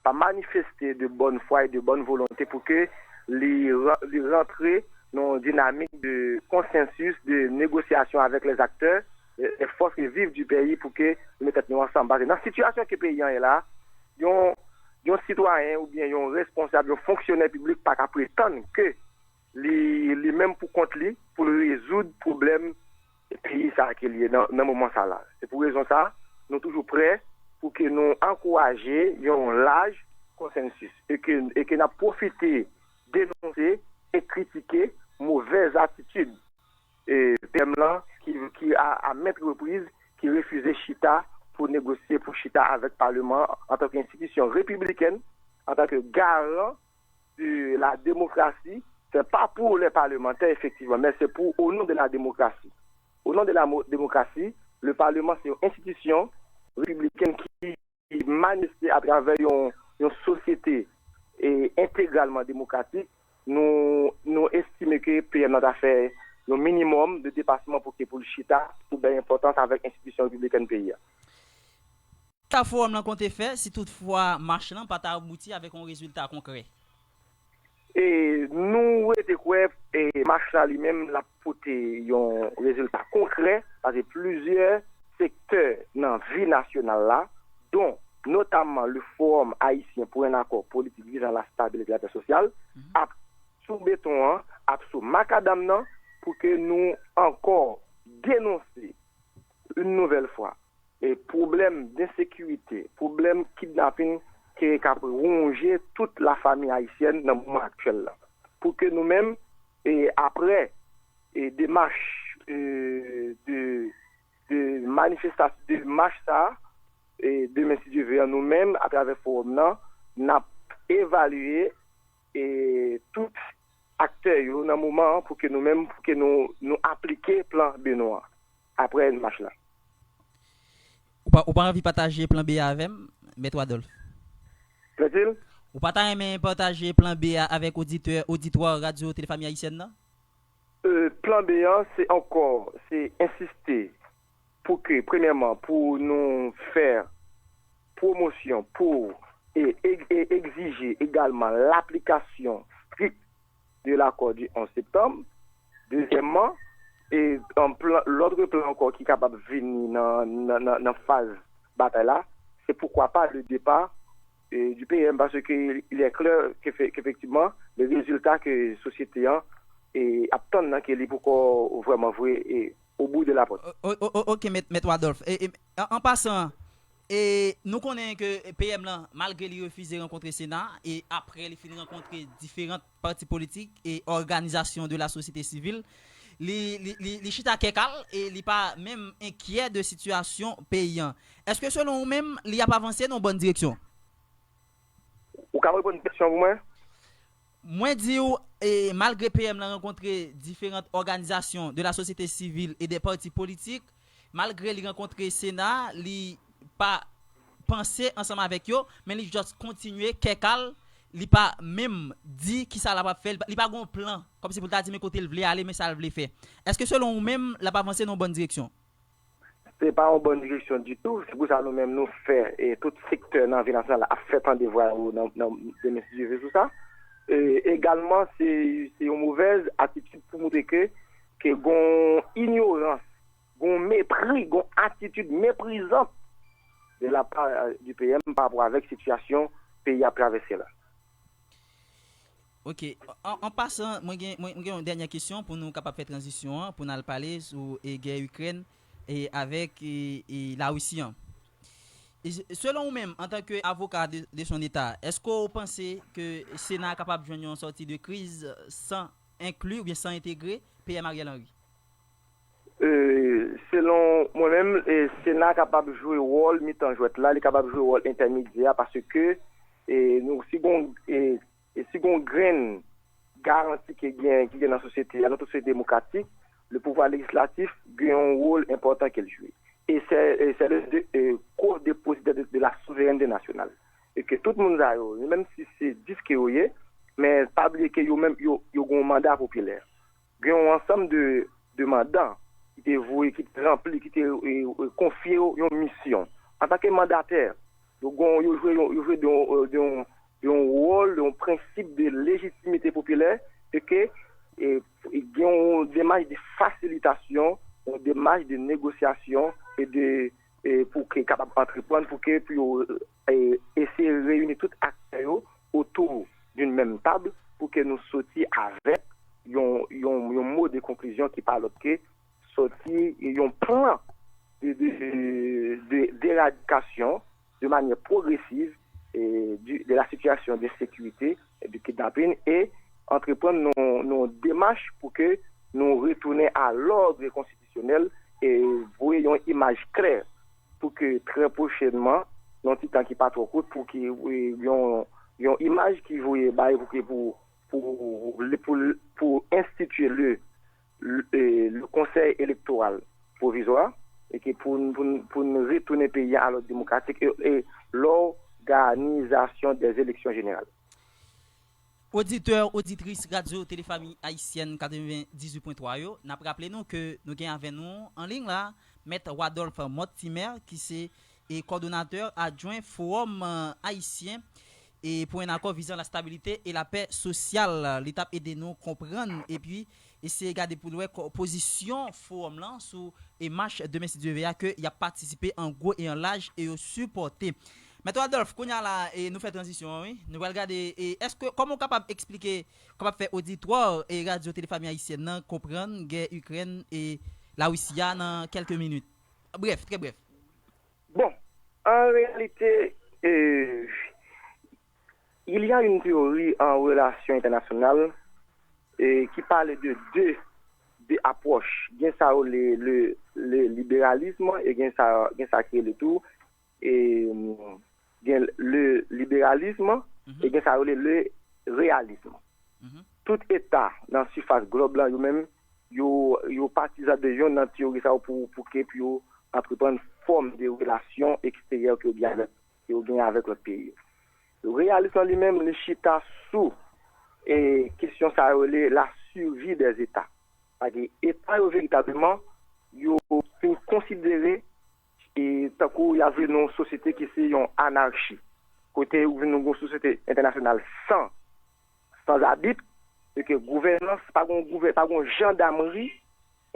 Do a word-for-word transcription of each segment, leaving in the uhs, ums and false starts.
va manifeste de bonne foi et de bonne volonté pour que li, ra- li rantre nan yon dinamik de konsansis, de négociation avec les acteurs, les forces vives du pays pour que nou met tèt nou ansanm. Paske nan sitiyasyon ke peyi an ye la, yon, yon sitwayen oubyen yon responsab, yon fonksyonè piblik pa ka pretann ke li, li menm pou kont li, pou l rezoud pwoblèm peyi sa a ke l ye nan, nan moman sa la. Se pou rezon sa, nou toujou prè pou ke nou ankouraje yon laj konsansis e ke, e ke n ap pwofite denonse e kritike movèz atitid e, P M lan ki, ki a, a mèt repriz ki refize chita pou negosye, pou chita avèk Paleman an antanke enstitisyon repiblikèn, antanke garan de la démocratie. C'est pas pour les parlementaires, effectivement, mais c'est pour au nom de la démocratie. Au nom de la mo- démocratie, le Parlement, c'est une institution républicaine qui manifeste à travers une, une société et intégralement démocratique. Nous, nous estimons que P M a fait un minimum de dépassement pour que pour le chita, pour bien importance avec institution républicaine pays. Sa fowòm lan konte fè si toutfwa mach lan pa t abouti avèk yon rezilta konkrè? E nou rete kwè e mach la li menm l ap pote yon rezilta konkrè, paske plizyè sektè nan vi nasyonal la, don notamman le Forum Haïtien pour un accord politique visant la stabilité et la paix sociale, ap sou beton an, ap sou makadam nan, pou ke nou ankò denonse yon nouvèl fwa e pwoblèm densekirite, pwoblèm kidnapin ke k ap wonje tout lafanmi ayisyèn nan moman aktyèl la. Pou ke nou menm, e apre e demach e de, de manifestasyon, de mach sa a, e demen si Dye ve, nou menm, atravè fowòm nan, n ap evalye e tout aktè yo nan moman an pou ke nou menm, pou ke nou, nou aplike plan B nou an apre mach la. Ou pa, ou pa anvi pataje plan B a avè m, Mèt Wadolf? Tranquille? Ou pa ta renmen pataje plan B a avèk oditè, oditwa Radyo Telefami Ayisyèn nan? E, plan B an, se ankò, se ensiste pou ke, premyèman, pou nou fè pwomosyon pou e, e, e egzije egalman laplikasyon strik de l'accord du onze septembre. Dezyèmman, e, an plan, lòt plan ankò ki kapab vini nan, nan, nan, nan faz batay la, se poukwa pa le depa e, du P M, paske il est clair ke, ke efektivman, le rezilta ke sosyete an e, ap tann nan ke li poko vrèman vre e, au bout de la porte. O- o- o- Ok, Mèt Mèt Wadolf. E, e, an, an pasan, e, nou konnen ke P M lan, malgre li refize rankontre Sena, e apre li fin rankontre diferan pati politik e òganizasyon de la sosyete sivil, li, li, li, li chita kè kal e li pa menm enkyè de sitiyasyon peyi an. Èske selon ou menm, li ap avanse nan yon bòn direksyon? Ou ka reponn kesyon pou mwen? Mwen di w, e, malgre P M lan rankontre diferan òganizasyon de la sosyete sivil e de pati politik, malgre li rankontre Sena, li pa panse ansanm avèk yo, men li just kontinye kè kal, li pa menm di kisa l ap ap fè, li pa, li pa gen yon plan, kòmsi pou l ta di men kote l vle ale, men sa l vle fè. Èske selon ou menm, l ap avanse nan yon bòn direksyon? Se pa yon bòn direksyon ditou. Se pou sa nou menm nou fè, e tout sektè nan vi nasyonal la ap fè tande vwa yo nan, nan demen si Dye ve sou sa. E, egalman, se, se yon movèz atitid pou montre ke, ke gon inyorans, gon mepri, gon atitid meprizant de la part du P M pa rapò avèk sitiyasyon peyi ap travèse la. Ok. An, an pasan, mwen gen, mwen, mwen gen yon dènyè kesyon pou nou kapab fè tranzisyon an, pou n al pale sou e, gè Ikrèn e avèk e, e Larisi an. E se- selon ou menm, antanke avoka de, de son eta, èske w panse ke Sena a kapab jwenn yon sòti de kriz san enkli oubyen san entegre P M Ariel Henry? E, selon mwen menm, e, Sena kapab jwe wòl mitan jwèt la, li kapab jwe wòl entèmedyè a, paske e, nou, si gon, e, e si gon grenn garanti ki gen, ki gen nan sosyete a, nan tout sosyete demokratik, le pouvwa lejislatif gen yon wòl enpòtan ke l jwe. E se, e se le de, e, ko-depozitè de, de la souverènte nasyonal. E ke tout moun sa yo, menm si se dis ke yo ye, men pa bliye ke yo menm, yo, yo gen yon manda popilè. Gen yon ansanm de, de mandan ki te voye, ki te ranpli, ki te e, e, konfye yo yon misyon. Antanke mandatè, Yo gon, yo jwe, yo jwe de yon, de yon, de yon wòl, de yon prensip de lejitimite popilè, e ke e, gen yon demach de fasilitasyon, yon demach de negosyasyon e de e, pou ke kapab antreprann, pou ke pou yo e, eseye reyini tout aktè yo otou d'une menm tab pou ke nou soti avèk yon, yon, yon mo de konklizyon ki pa lòt ke soti yon plan de, de, de, de, deradikasyon de manyè pwogresiv e, di, de la sitiyasyon de sekirite e de kidnapin e antreprann nou, nou demach pou ke nou retounen a lòd konstitisyonèl e voye yon imaj klè pou ke trè pwochènman, nan ti tan ki pa twò kout, pou ke e, yon, yon imaj ki voye bay pou ke pou, pou, pou, pou enstitye le, le, e, le konsèy elektoral pwovizwa e ke pou, pou, pou nou retounen peyi a a lòd demokratik e, e lòganizasyon dè eleksyon jeneral. Oditè, oditris Radyo Tele Fanmi Ayisyèn katrevendizuit pwen twa yo, n ap raple nou ke nou gen avè nou an liy la Mèt Wadolphe Mortimer ki se e kòdonatè adjwen Fowòm Ayisyen e pou en akò vizan la stabilite e lapè sosyal. Li t ap ede nou konprann epi eseye gade pou n wè pozisyon Fowòm lan sou e mach demen si Dye vle a ke y ap patisipe an gwo e an laj e yo sipòte. Mèt Wadolphe, kounye a la e nou fè tranzisyon an wi. Nou pral gade e èske kòman w kapab eksplike, kapab fè oditwa e Radyo Tele Fanmi Ayisyèn nan konprann gè Ikrèn e Larisi a nan kèlke minit? Brèf, trè brèf. Bon, en réalité, euh, il y a une théorie en relations internationales euh, qui parle de deux, deux approches. Gen sa yo le, le, le libéralisme et gen sa, gen sa ki le tout. Et, euh, gen le libéralisme et gen sa yo le, le réalisme. Tout eta nan sifas glòb lan yo menm, yo, yo patizan de yon nan teyori sa yo pou, pou ke pou yo antreprann fòm de relasyon eksteryè ke yo gen avèk, ke yo gen avèk lòt peyi yo. Reyalis lan li menm, li chita sou e kesyon sa yo rele la survie des États. Paske eta yo veritableman, yo fin konsidere e tankou y ap viv nan yon sosyete ki se yon anarchi. Kote ou vin nan yon sosyete entènasyonal san, san zabit, e ke gouvènans, pa gon gouvè, pa gon jandamri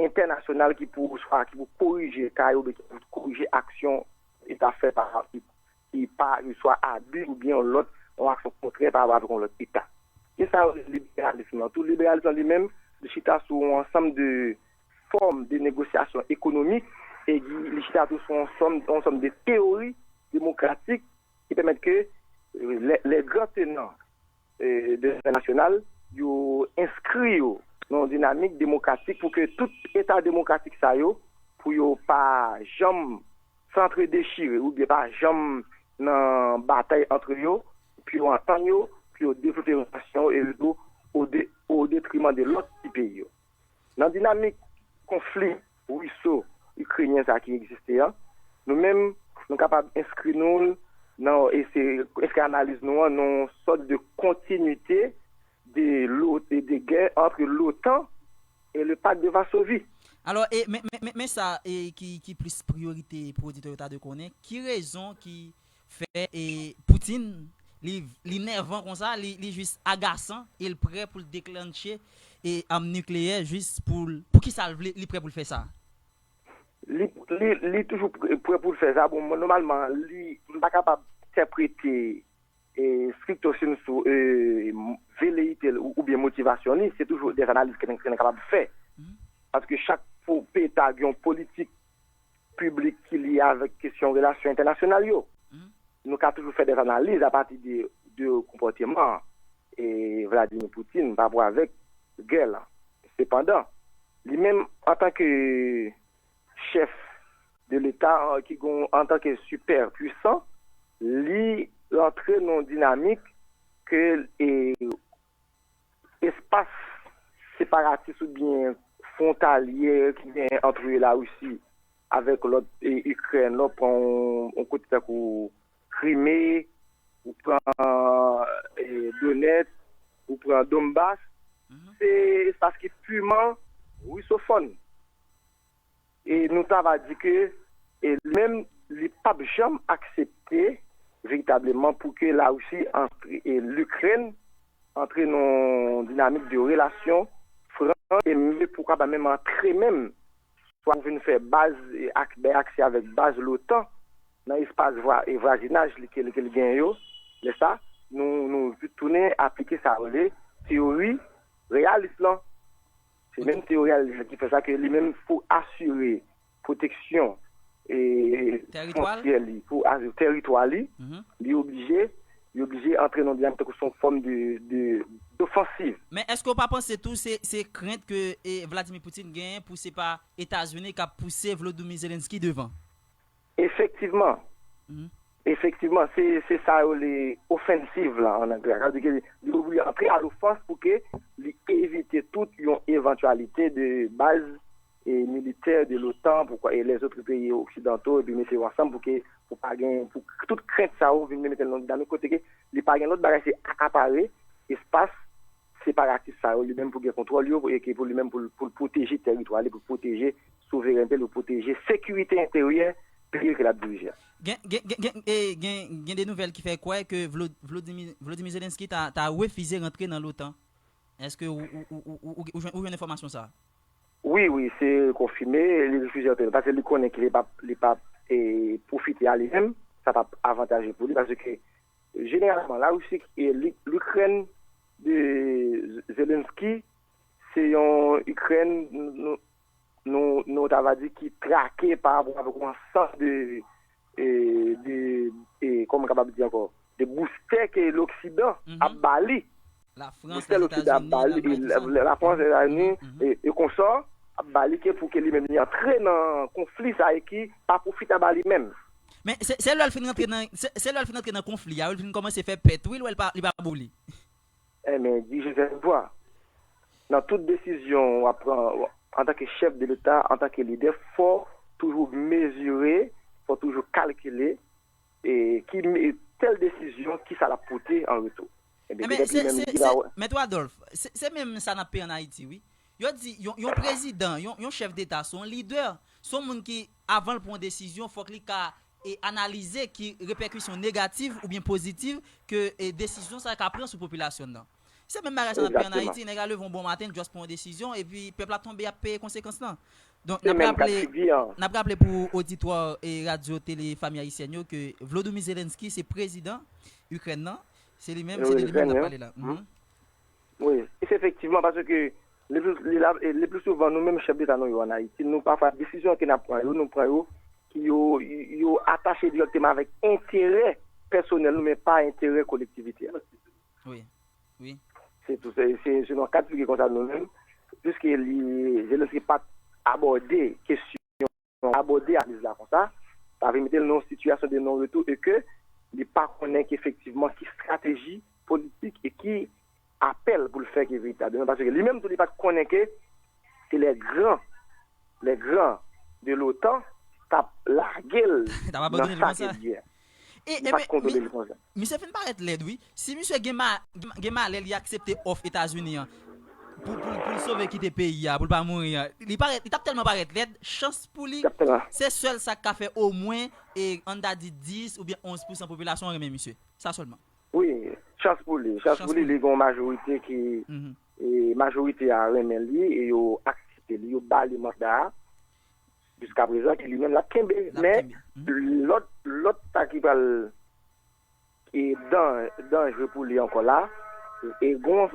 entènasyonal ki pou swa ki pou korije ka yo, ki pou korije aksyon eta fè pa ki, ki pa swa abi oubyen yon lòt, yon aksyon kontrè pa rapò avèk yon lòt eta. Gen sa yo rele liberalism lan tou. Liberalism lan li menm, li chita sou yon ansanm de fòm de negosyasyon ekonomik e li chita tou sou yon sòm, yon sòm de teyori demokratik ki pèmèt ke lè, lè gran tenan e, de entènasyonal, yo enskri yo nan yon dinamik demokratik pou ke tout eta demokratik sa yo, pou yo pa janm santre dechire oubyen pa janm nan batay antre yo, pou yo antann yo, pou yo devlope relasyon yo e yo o, de, o detriman de lòt ti peyi yo. Nan dinamik konfli riso-ikrenyen sa ki egziste an, nou menm, nou kapab enskri nou nan, e se, enskri analiz nou an nan yon sòt de kontinite de, de gè antre l'OTAN e le Pacte de Varsovie. Alò, e, men, men, men, men sa e, ki, ki plis priyorite pou oditè yo ta dwe konnen, ki rezon ki fè e, Putin, li, li nèvan konsa, li, li jis agasan, e l prè pou l deklanche e, am nikleyè jis pou l, pou ki sa l vle, li prè pou l fè sa? Li, li, li toujou prè, prè pou l fè sa. Bon, nòmalman, li, m pa kapab entèprete e, strikto sensu e, veleyite l ou, oubyen motivasyon li, se toujou de analiz ke n, ke n kapab fè. Paske chak pou eta gen yon politik piblik ki lye avèk kesyon relasyon entènasyonal yo. Nou ka toujou fè de analiz apati de, de konpòteman e, Vladimir Putin pa rapò avèk gè lan. Sepandan, li menm antanke chèf de Leta ki gon antanke sipè pwisan, li rantre nan yon dinamik ke e, espas separatis oubyen fwontalye ki gen antre Larisi avèk lòt e, Ikrèn, lè w pran yon, yon kote tankou Krime, ou pran e, Donetsk, ou pran Donbas, se espas ki piman risofòn. E nou ta va di ke e li menm li p ap janm aksepte veritableman pou ke Larisi antre, e Likrèn antre nan yon dinamik de relasyon fran e menm poukwa pa menm antre menm, swa pou vin fè baz, e ak, bay aksè avèk baz l'OTAN nan espas vwa, e vwazinaj li ke, ke li genyen yo, lè sa, nou, nou tounen aplike sa yo rele teyori reyalis lan. Se menm teyori reyalis lan ki fè sa ke li menm pou asire pwoteksyon e fwontyè li, pou asire teritwa li, li oblije, li oblije antre nan dinamik tankou se yon fòm de, de, dofansiv. Men èske w pa panse tou se, se krent ke e, Vladimir Putin genyen pou se pa Etazini k ap pouse Volodymyr Zelensky devan? Efektivman. Efektivman, se, se sa yo le ofensiv la an anglè. Sa vle di ke li oblije antre a lofans pou ke li evite tout yon evantyalite de baz e militè de l'OTAN pou e lèzòt peyi oksidanto epi mete yo ansanm pou ke pou pa gen pou tout krent sa yo vin mete nan dinamik kote ke li pa gen lòt bagay se akapare espas separatis sa yo li menm pou gen kontwòl yo e ke pou li menm pou pou pwoteje teritwa li pou pwoteje souverènte li pou pwoteje sekirite enteryè peyi ke l ap dirije a. Gen, gen, gen, gen, e, gen, gen de nouvèl ki fè kwè ke Vlo- Vlodimir, Vlodimir Zelensky ta, ta refize rantre nan l'OTAN. Èske ou, ou, ou, ou, ou, ou jwenn, ou jwenn enfòmasyon sa a? Wi, wi, se konfime, li refize rantre paske li konnen ke li p ap, li p ap e, pwofite a li menm, sa p ap avantaje pou li paske jeneralman Larisi e Li- Likrèn de Zelensky se yon Ikrèn nou, nou, nou ta va di ki trake pa rapò avèk yon ansanm de, e, de e, kòman m kapab di ankò, de boustè ke Loksidan ap ba li. Boustè Loksidan ap ba li, e, Lafrans, Etazini, e, e konsò, ap ba li ke pou ke li menm li antre nan konfli sa e ki pa pwofita ba li menm. Men se, se lè l fin rantre nan, se, se lè l fin rantre nan konfli a, wi, l fin kòmanse fè pèt, wi, l wè l pa, li pa bo li. Enben, di Joseph Bois, nan tout desizyon w ap pran antanke chèf de leta, antanke lidè, fò toujou mezire, fò toujou kalkile e ki e tèl desizyon, kisa l ap pote an retou. Enben, petèt li menm li di la wè. Mèt Adolphe, se, se menm sa n ap peye ann Ayiti, wi. Yo di, yon, yon prezidan, yon, yon chèf deta, se yon lidè, se yon moun ki, avan l pran yon desizyon, fòk li ka e analize ki repèkisyon negatif oubyen pozitif ke e desizyon sa ka pran sou popilasyon nan. Se menm bagay sa n ap fè ann Ayiti, nèg la leve yon bon maten, l just pran yon desizyon, epi pèp la tonbe, y ap peye konsekans lan. Donk, n ap raple, n ap raple pou oditwa e radyo tele Fanmi Ayisyèn yo ke Vladimir Zelensky se prezidan Ikrèn nan, se li menm, se de li menm n ap pale la. Wi, e se efektivman paske le pli, le la, e le pli souvan nou menm chèf deta nou yo ann Ayiti, nou pafwa desizyon ke n ap pran yo, nou pran yo ki yo, yo atache dirèkteman avèk enterè pèsonèl nou men pa enterè kolektivite a. Wi, wi. Se tou, se, se, se nan kad figi konsa nou menm, piske li, Zelensky pa t abòde kesyon, abòde analiz la konsa, sa vin mete l nan yon sitiyasyon de non retou e ke li pa konnen ki efektivman ki estrateji politik e ki apèl pou l fè ki veritableman, paske li menm tou li pa t konnen ke se lè gran, lè gran de l'OTAN t ap lage l nan sa ke li ye a. Li pa t kontwole li konsa. Misye fin parèt lèd, wi. Si misye gen, ma, gen malè li aksepte òf Etazini an pou, pou, pou l sove kite peyi a, pou l pa mouri an, li parèt, li t ap tèlman parèt lèd, chans pou li, se sèl sa k ka fè omwen, e, ann ta di dis oubyen onz pousan popilasyon an renmen misye. Sa sèlman. Wi, chans pou li. Chans pou li, li gen yon majorite ki, e, majorite a renmen li e yo aksepte li, yo ba li manda a. Jiskaprezan, ke li menm l ap kenbe. Men, lòt, lòt sa ki pral, e, dan, danjre pou li ankò la, e, gon,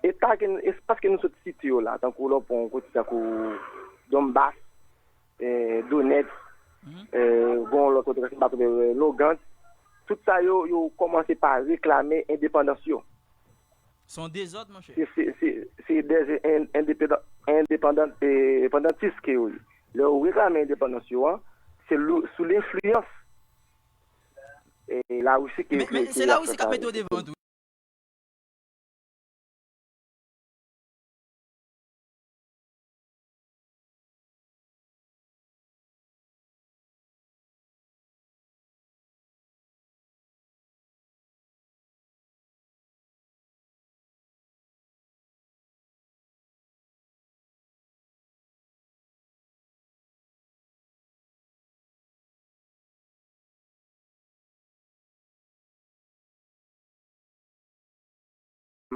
eta ke, espas ke nou sot site yo la, tankou lè w pran yon kote tankou Donbas, e, Donetsk, e, gon lòt kote tankou Lugansk, tout sa yo, yo kòmanse pa reklame endepandans yo. Se yon dezòd, monchè. Se, se, se, se de endepandan, endepandan, endepandantis ke yo ye. Lè yo reklame endepandans yo an, se sou lenfliyans Larisi ke, men, men se Larisi k ap mete yo devan tou.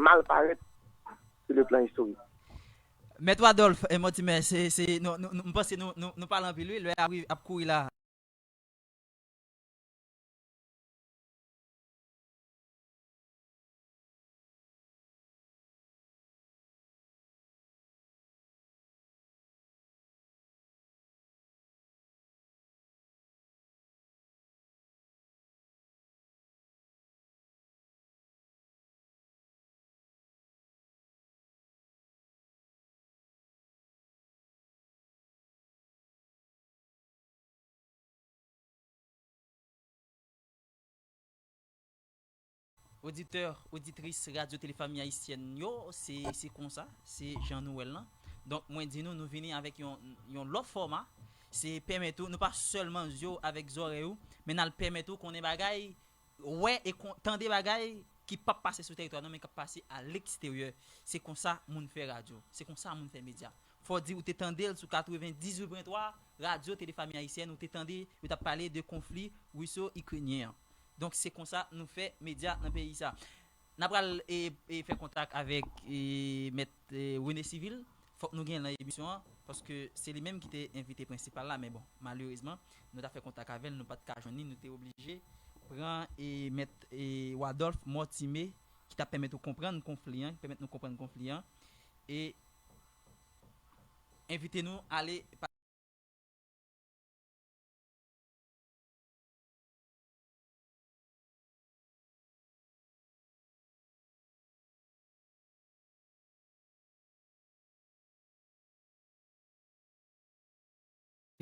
mal parèt sou le plan istorik. Mèt Wadolf, e, Mortimer, se, se, nou, nou, nou, m panse nou, nou, nou pale anpil, wi, lè a ap kouri la. Oditè, oditris Radyo Tele Fanmi Ayisyèn yo, se, se konsa, se jan nou wè l lan. Donk, mwen di nou, nou vini avèk yon, yon lòt fòma. Se pèmèt ou, nou pa sèlman zye w avèk zòrèy ou, men n al pèmèt ou konnen bagay, wè e kon, tande bagay ki p ap pase sou tèritwa nou, men k ap pase a leksteryè. Se konsa moun fè radyo, se konsa moun fè medya. Fò w di ou te tande l sou katrevendizuit pwen twa, Radyo Tele Fanmi Ayisyèn, ou te tande yo t ap pale de konfli riso-ikrenyen an. Donk, se konsa nou fè medya nan peyi sa. N a pral, e, e, fè kontak avèk, e, mèt, e, René Civil. Fòk nou gen l nan emisyon an, paske se li menm ki te envite prensipal la, men bon, malerezman, nou t ap fè kontak avè l, nou pa t ka jwenn li, nou te oblije pran, e, mèt, e, Wadolf Mortimer, ki t ap pèmèt ou konprann konfli an, ki pèmèt nou konprann konfli an, e envite nou ale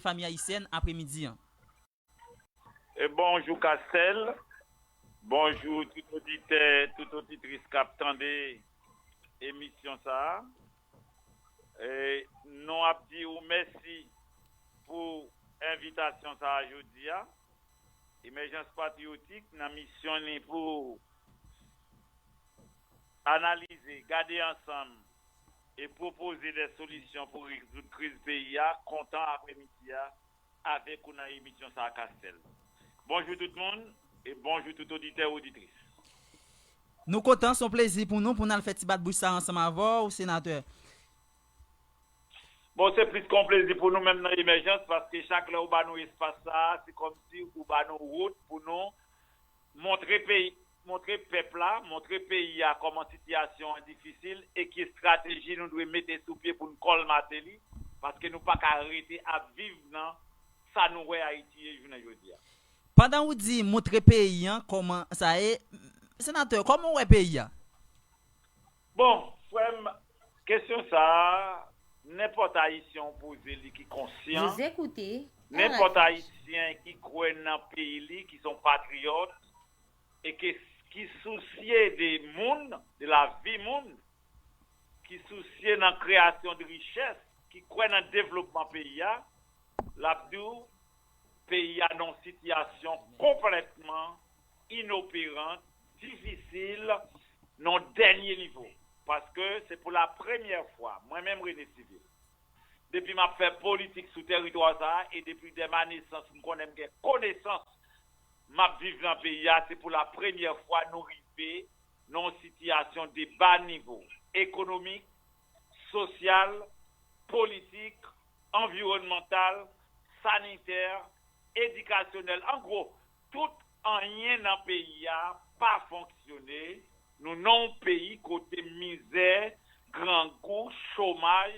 Fanmi Ayisyèn apremidi an. E bonjou Castel, bonjou tout oditè, tout oditris k ap tande emisyon sa a. E nou ap di ou mèsi pou envitasyon sa a jodi a. Emèjans Patriyotik nan misyon li pou analize, gade ansanm e pwopoze de solisyon pou rezoud kriz peyi a, kontan apremidi a avèk ou nan emisyon sa a, Castel. Bonjou tout moun e bonjou tout oditè, oditris. Nou kontan, se yon plezi pou nou pou n al fè ti bat bouch sa ansanm avè w, senatè. Bon, se plis ke yon plezi pou nou menm nan Emèjans, paske chak lè ou ba nou espas sa a, se kòmsi ou ba nou wout pou nou montre peyi, montre pèp la, montre peyi a kòman sitiyasyon an difisil e ki estrateji nou dwe mete sou pye pou n kòlmate li, paske nou pa ka rete ap viv nan sa nou wè Ayiti ye jounen jodi a. Pandan ou di montre peyi an kòman sa ye, senatè, kòman w wè peyi a? Bon, frè m, kesyon sa a, nenpòt Ayisyen w poze li ki konsyan, Vous écoutez nenpòt R H. Ayisyen ki kwè nan peyi li, ki se yon patriyòt, e ke, ki sousye de moun, de lavi moun, ki sousye nan kreyasyon de richès, ki kwè nan devlopman peyi a, l ap di w, peyi a nan yon sitiyasyon konplètman inoperan, difisil, nan yon dènye nivo. Paske se pou la premyè fwa, mwen menm René Civil, depi m ap fè politik sou tèritwa sa a, e depi dè ma nesans, m konnen m gen konesans, m ap viv nan peyi a, se pou la premyè fwa nou rive nan yon sitiyasyon de ba nivo ekonomik, sosyal, politik, anviwònmantal, sanitè, edikasyonèl. An gwo, tout anyen nan peyi a pa fonksyone. Nou nan yon peyi kote mizè, grangou, chomaj,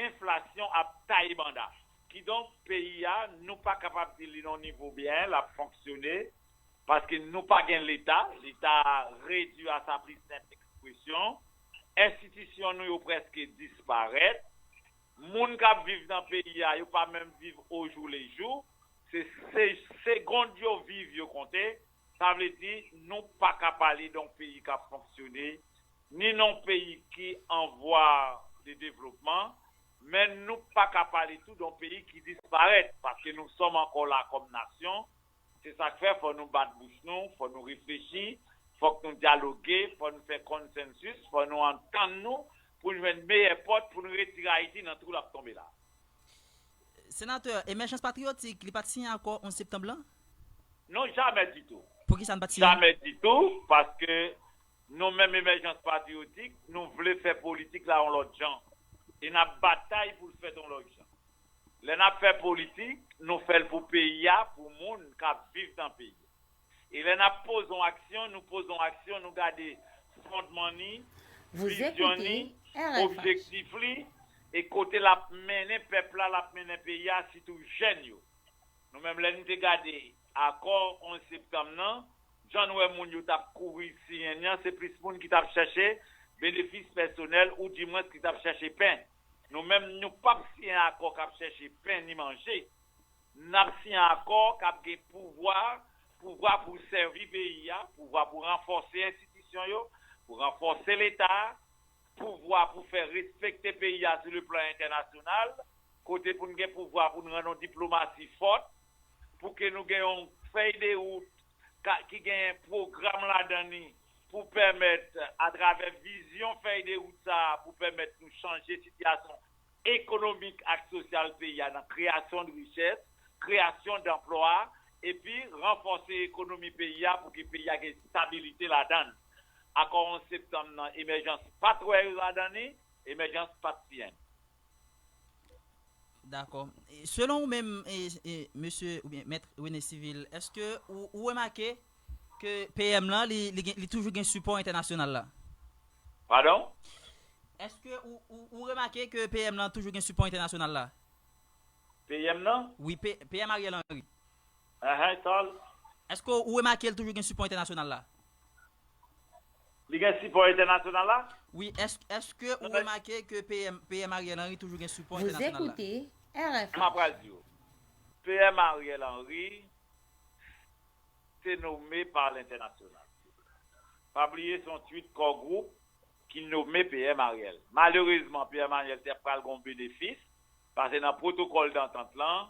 enflasyon ap taye banda. Kidonk, peyi a, nou pa kapab di li nan yon nivo byen, l ap fonksyone, paske nou pa gen Leta. Leta a redui a sa pli senp ekspresyon. Enstitisyon nou yo prèske disparèt. Moun k ap viv nan peyi a, yo pa menm viv au jour le jour. Se, se segond yo viv, yo konte. Sa vle di, nou pa ka pale de yon peyi k ap fonksyone, ni nan yon peyi ki an vwa de devlopman, men nou pa ka pale tou de yon peyi ki disparèt, paske nou sòm ankò la kòm nasyon. Se sa k fè fò nou bat bouch nou, fò nou reflechi, fòk nou dyaloge, fò nou fè konsansis, fò nou antann nou pou n jwenn meyè pòt pou n retire Ayiti nan twou l ap tonbe la. Senatè, Emèjans Patriyotik, li pa t siyen akò onz septanm lan? Non, jamè ditou. Poukisa n pa t siyen? Jamè ditou, paske Nou menm Emèjans Patriyotik, nou vle fè politik la yon lòt jan. E n ap batay pou l fèt yon lòt jan. Lè n ap fè politik, nou fè l pou peyi a, pou moun k ap viv nan peyi a. E lè n ap poze yon aksyon, nou poze yon aksyon, nou gade fondman ni, vizyon ni, objektif li, e kote l ap mennen pèp la, l ap mennen peyi a, sitou jèn yo. Nou menm, lè nou te gade akò onz septanm nan, jan nou wè moun yo t ap kouri siyen li an, se plis moun ki t ap chèche benefis pèsonèl oudimwens ki t ap chèche pen. Nou menm, nou p ap siyen akò k ap chèche pen ni manje. N ap siyen akò k ap gen pouvwa, pouvwa pou sèvi peyi a, pouvwa pou ranfòse enstitisyon yo, pou ranfòse Leta a, pouvwa pou fè respekte peyi a sou le plan entènasyonal, kote pou n gen pouvwa pou n rann yon diplomasi fòt, pou ke nou gen yon fèy de wout ka- ki gen pwogram ladan li pou pèmèt, atravè vizyon fèy de wout sa a, pou pèmèt nou chanje sitiyasyon ekonomik ak sosyal peyi a nan kreyasyon de richès, kreyasyon danplwa, epi ranfòse ekonomi peyi a pou ke peyi a gen estabilite ladan l. Akò onz septanm nan, Emèjans pa t wè ladan li, Emèjans pa t siyen. Dakò. E, selon ou menm, e, e, mesye oubyen mèt Rene Sivil, èske ou, ou remake ke P M lan, li, li, gen- li toujou gen sipò entènasyonal la? Padon? Èske ou, ou, ou remake ke P M lan toujou gen sipò entènasyonal la? P M nan? Wi, P- PM Ariel Henry. Ahan, sa l- Èske ou remake l toujou gen sipò entènasyonal la? Li gen sipò entènasyonal la? Wi, èske, èske ou remake ke PM, PM Ariel Henry toujou gen sipò entènasyonal la? Vous écoutez R F M. M ap pral di w. PM Ariel Henry te nome pa lentènasyonal. Pa bliye se yon twit Core Group ki nome PM Ariel. Malerezman, PM Ariel te pral gen yon benefis, paske nan pwotokòl dantant lan,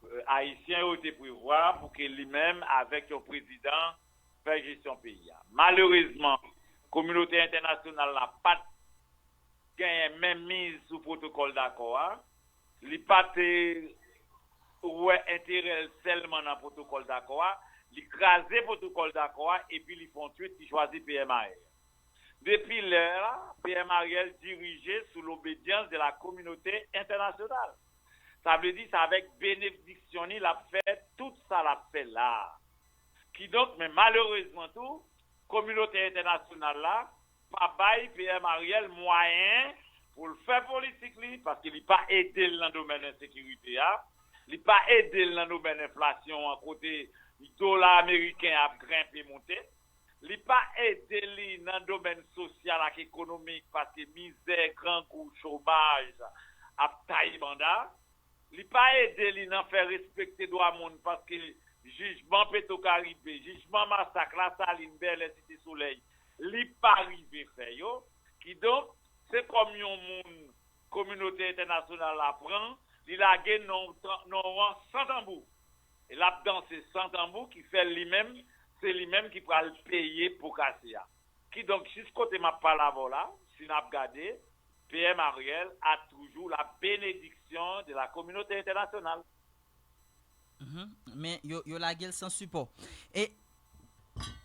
euh, Ayisyen yo te prevwa pou ke li menm avèk yon prezidan fè jesyon peyi a. Malerezman, kominote entènasyonal la pa t genyen menm miz sou pwotokòl dakò a. Li pa te wè enterè l sèlman nan pwotokòl dakò a. Li kraze pwotokòl dakò a epi li fè yon twit, li chwazi PM Ariel. Depi lè a, PM Ariel dirije sou lobedyans de la kominote entènasyonal. Sa vle di se avèk benediksyon li l ap fè tout sa l ap fè la a. Kidonk, men malerezman tou, kominote entènasyonal la pa bay PM Ariel mwayen pou l fè politik li, paske li pa ede l nan domèn ensekirite a, li pa ede l nan domèn enflasyon an kote dola ameriken ap grenpe monte, li pa ede li nan domèn sosyal ak ekonomik paske mizè, grangou, chomaj ap taye banda. Li pa ede li nan fè respekte dwa moun paske jijman Petwokaribe, jijman masak Lasalin, Bèlè, Site Solèy, li pa rive fè yo. Kidonk, se kòm yon moun kominote entènasyonal la pran, li lage nan yon tan- nan yon ran san tanbou. E l ap danse san tanbou ki fè li menm, se li menm ki pral peye po kase a. Kidonk, jis kote m ap pale avè w la, si n ap gade, PM Ariel a toujou la benediksyon de la kominote entènasyonal. Mhm. Men yo, yo lage l san sipò. E,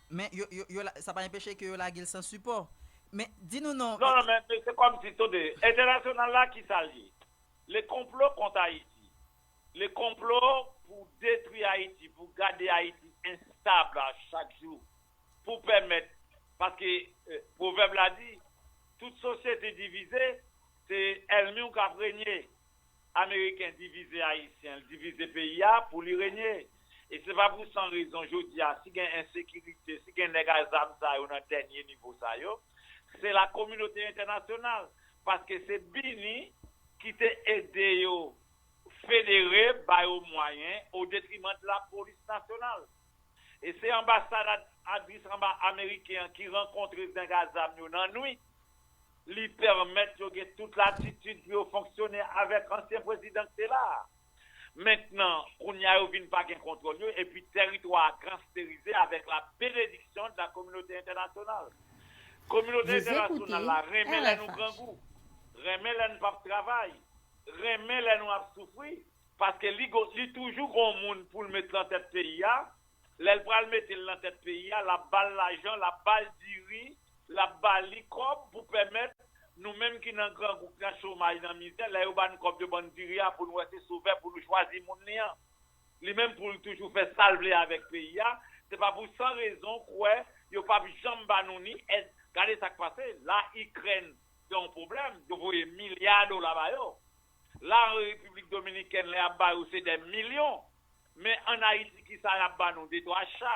men yo, yo, yo, la- sa pa enpeche ke yo lage l san sipò. Men, di nou non. Non, non, men, men se kòmsi, tande, entènasyonal la, ki sa l ye? Le konplo kont Ayiti. Le konplo pou detwi Ayiti, pou gade Ayiti enstab a chak jou, pou pèmèt, paske euh, pwovèb la di, tout sosyete divize, se ènmi w k ap renye. Ameriken divize Ayisyen, l divize peyi a pou li renye. E se pa pou san rezon jodi a, si gen ensekirite, si gen nèg a zam sa yo nan dènye nivo sa yo, se la kominote entènasyonal. Paske se Bini ki te ede yo federe, ba yo mwayen, o detriman de la polis nasyonal. E se anbasad ad- Idris Elba ameriken an ki rankontre nèg a zam yo nan nwit. Li pèmèt yo gen tout latitid pou yo fonksyone avèk ansyen prezidan ki te la a. Mentnan, kounye a yo vin pa gen kontwòl yo, epi tèritwa a gangsterize avèk la benediksyon de la kominote entènasyonal. Kominote entènasyonal la renmen lè nou grangou, renmen lè n p ap travay, renmen lè nou ap soufri, paske li, li toujou gon moun pou l met lan tèt peyi a. Lè l pral mete l nan tèt peyi a, l ap ba l lajan, l ap ba l diri, l ap ba li kòb pou pèmèt nou menm ki nan grangou, ki nan chomaj, nan mizè, lè yo ba n kòb yo ban n diri a pou n wè se sovè pou nou chwazi moun li an. Li menm pou l toujou fè sa l vle avèk peyi a, se pa pou san rezon kwè yo p ap janm ba nou ni èd. Gade sa k pase, la Ikrèn gen yon pwoblèm, yo voye milya dola ba yo. La Repiblik Dominikèn, lè y ap ba yo, se dè milyon. Men ann Ayiti, kisa y ap ba nou? De twa cha,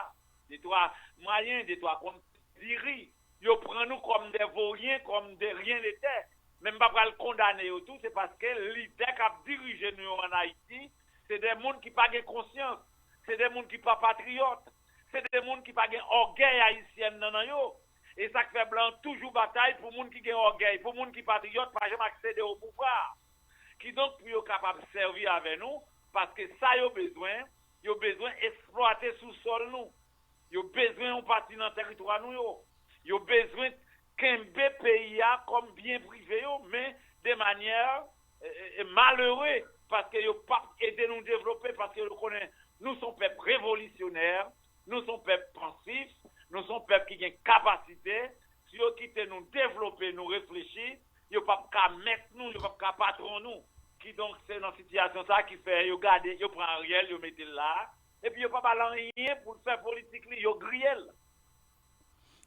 de twa mwayen, de twa konn diri. Yo pran nou kòm dè voryen, kòm dè ryen de tè. Men m pa pral kondane yo tou, se paske lidè k ap dirije nou yo ann Ayiti, se de moun ki pa gen konsyans, se de moun ki pa patriyòt, se de moun ki pa gen ògèy ayisyèn nan nan yo. E sa k fè blan toujou batay pou moun ki gen ògèy, pou moun ki patriyòt pa janm aksede o pouvwa. Kidonk, pou yo kapab sèvi avè nou, paske sa yo bezwen, yo bezwen eksplwate sousòl nou. Yo bezwen yon pati nan tèritwa nou yo. Yo bezwen kenbe peyi a kòm byen prive yo, men de manyè e, e, e, malere, paske yo p ap ede nou devlope, paske yo konnen nou se yon pèp revolisyonè, nou se yon pèp pansif, nou se yon pèp ki gen kapasite. Si yo kite nou devlope, nou reflechi, yo p ap ka mèt nou, yo p ap ka patwon nou. Kidonk, se nan sitiyasyon sa ki fè yo gade, yo pran Ariel, yo mete l la, epi yo pa ba l anyen pou l fè politik li, yo griye l.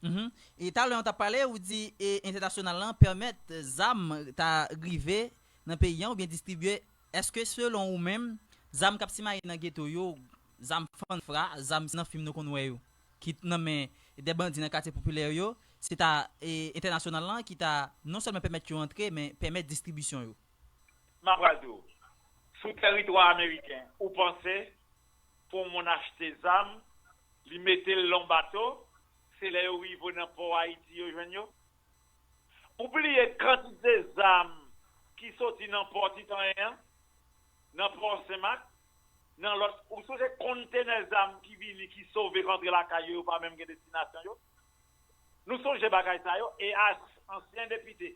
Mhm. E talè an t ap pale, ou di e entènasyonal lan pèmèt zam ta rive nan peyi an oubyen distribye. Èske selon ou menm, zam k ap simaye nan geto yo, zam fann fra, zam nan fim nou konn wè yo, ki nan men de bandi nan katye popilè yo, se ta e entènasyonal lan ki ta non sèlman pèmèt yo antre, men pèmèt distribisyon yo? M ap pral di w, sou tèritwa ameriken, ou panse pou yon moun achte zam, li mete l lan yon bato, se lè yo rive nan pò Ayiti yo jwenn yo? Ou bliye kantite zam ki soti nan pò Titanyen an, nan pò Senmak, nan lòt, ou sonje kontenè zam ki vini, ki sove, k antre lakay yo, yo pa menm gen destinasyon yo? Nou sonje bagay sa yo, e ansyen depite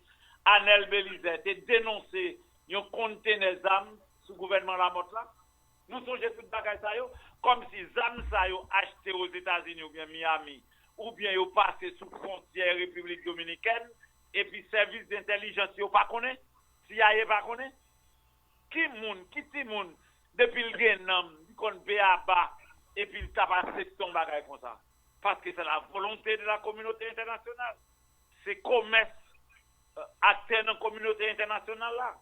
Anèl Belizè te denonse yon kontenè zam sou gouvènman Lamòt la. Nou sonje tout bagay sa yo, kòmsi zam sa yo achte Ozetazini oubyen Miami, oubyen yo pase sou fwontyè Repiblik Dominikèn, epi sèvis dentèlijans yo pa konnen, C I A pa konnen. Ki moun, ki timoun, depi l gen nanm, li konn beyaba, epi l t ap aksepte yon bagay konsa? Paske se la volonte de la kominote entènasyonal. Se komès aktè nan kominote entènasyonal la.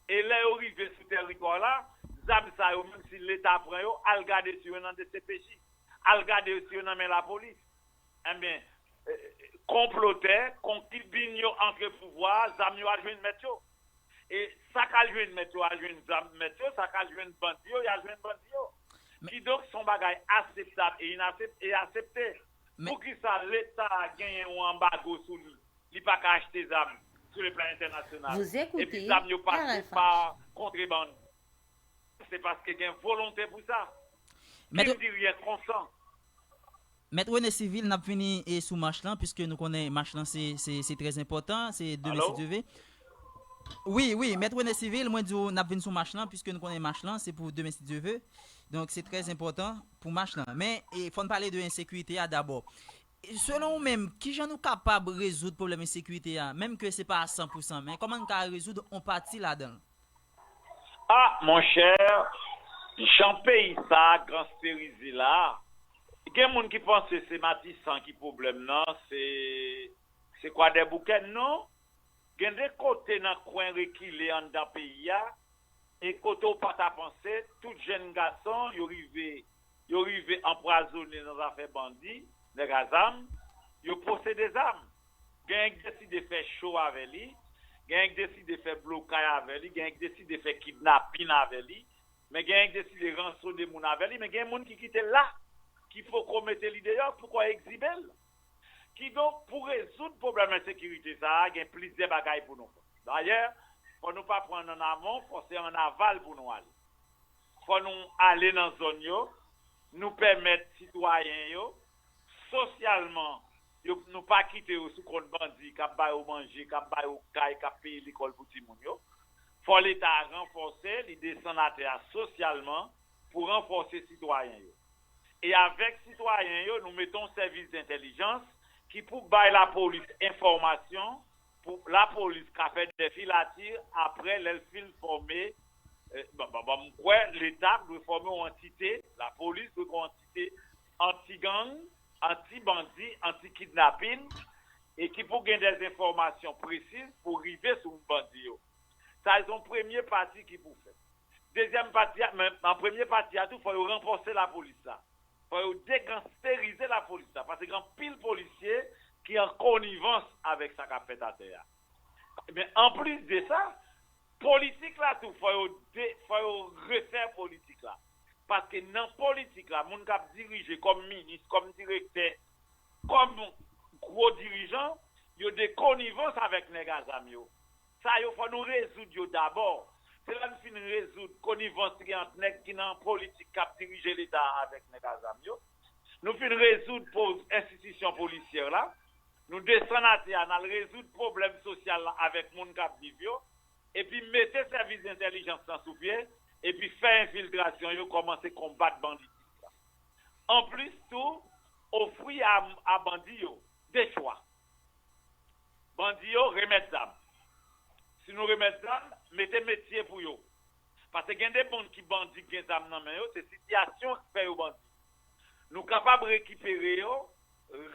E lè yo rive sou tèritwa la, zam sa yo, menm si Leta pran yo, al gade si yo nan D C P J, al gade si yo nan men lapolis. Ebyen, konplotè, konkibin yo antre pouvwa a, zam yo al jwenn mèt yo. E sa k al jwenn mèt yo al jwenn zam mèt yo, sa k al jwenn bandi yo, y al jwenn bandi yo. Kidonk, se yon bagay aseptab e inasepte e asepte. Poukisa Leta genyen yon anbago sou li? Li pa ka achte zam sou le plan entènasyonal. Epi zam yo pase pa kontrebann. Se paske gen volonte pou sa. Ki n di ryen konsan. Mèt Rene Sivil, n ap vini e sou mach lan, piske nou konnen mach lan se, se, se trè enpòtan, se demen si Dye ve. Wi, wi, Mèt Rene Sivil, mwen di w n ap vin sou mach lan, piske nou konnen mach lan se pou demen si Dye ve. Donk, se trè enpòtan pou mach lan. Men, e, fò n pale de ensekirite a dabò. Selon ou menm, kijan nou kapab rezoud pwoblèm ensekirite a, menm ke se pa a san pou san, men kòman n ka rezoud on pati ladan l? Ah, monchè, jan peyi sa a gangsterize la, gen moun ki panse se Matisan ki pwoblèm nan, se, se Kwadèboukè, non. Gen de kote nan kwen rekile anndan peyi a, e kote w pa ta panse, tout jenn gason, yo rive, yo rive anpwazone nan zafè bandi, nèg a zam, yo posede zam. Genyen k deside fè cho avè li, genyen k deside fè blokay avè li, genyen k deside fè kidnapin avè li, men genyen k deside ransone moun avè li, men gen moun ki kite l la, ki poko mete li deyò, poko egzibe l. Kidonk, pou rezoud pwoblèm ensekirite sa a, gen plizyè bagay pou nou fè. Dayè, fò nou pa pran ann amon, fò se ann aval pou nou ale. Fò nou ale nan zòn yo, nou pèmèt sitwayen yo, sosyalman, yo, nou pa kite yo sou kont bandi k ap ba yo manje, k ap ba yo kay, k ap peye lekòl pou timoun yo. Fò Leta ranfòse, li desann atè a sosyalman pou ranfòse sitwayen yo. E avèk sitwayen yo, nou mete yon sèvis dentèlijans ki pou bay lapolis enfòmasyon, pou lapolis ka fè de filati apre lè l fin fòme. Ban m kwè Leta dwe fòme yon antite, lapolis dwe gen yon antite anti-gang, anti-bandi, anti-kidnapin, e ki pou gen de enfòmasyon presiz pou rive sou bandi yo. Sa se yon premye pati ki pou fèt. Dezyèm pati a, men nan premye pati a tou, fò yo ranfòse lapolis la. Fò yo degangsterize lapolis la, paske gen anpil polisye ki an konivans avèk sa k ap fèt atè a. Men anplis de sa, politik la tou, fò yo de, fò yo refè politik la. Paske nan politik la, moun k ap dirije kòm minis, kòm direktè, kòm gwo dirijan, yo de konivans avèk nèg a zam yo. Sa yo fò nou rezoud yo dabò. Se lè n fin rezoud konivans ki gen ant nèg ki nan politik k ap dirije Leta a avèk nèg a zam yo. Nou fin rezoud poz enstitisyon polisyè la. Nou desann atè a, n al rezoud pwoblèm sosyal la avèk moun k ap viv yo. Epi mete sèvis entèlijans lan sou pye. Epi fè enfiltrasyon yo, kòmanse konbat banditis la. Anplis tou, ofri a, a bandi yo de chwa. Bandi yo remèt zam. Si nou remèt zam, mete metye pou yo. Paske gen de moun ki bandi, ki gen zam nan men yo, se sitiyasyon ki fè yo bandi. Nou kapab rekipere yo,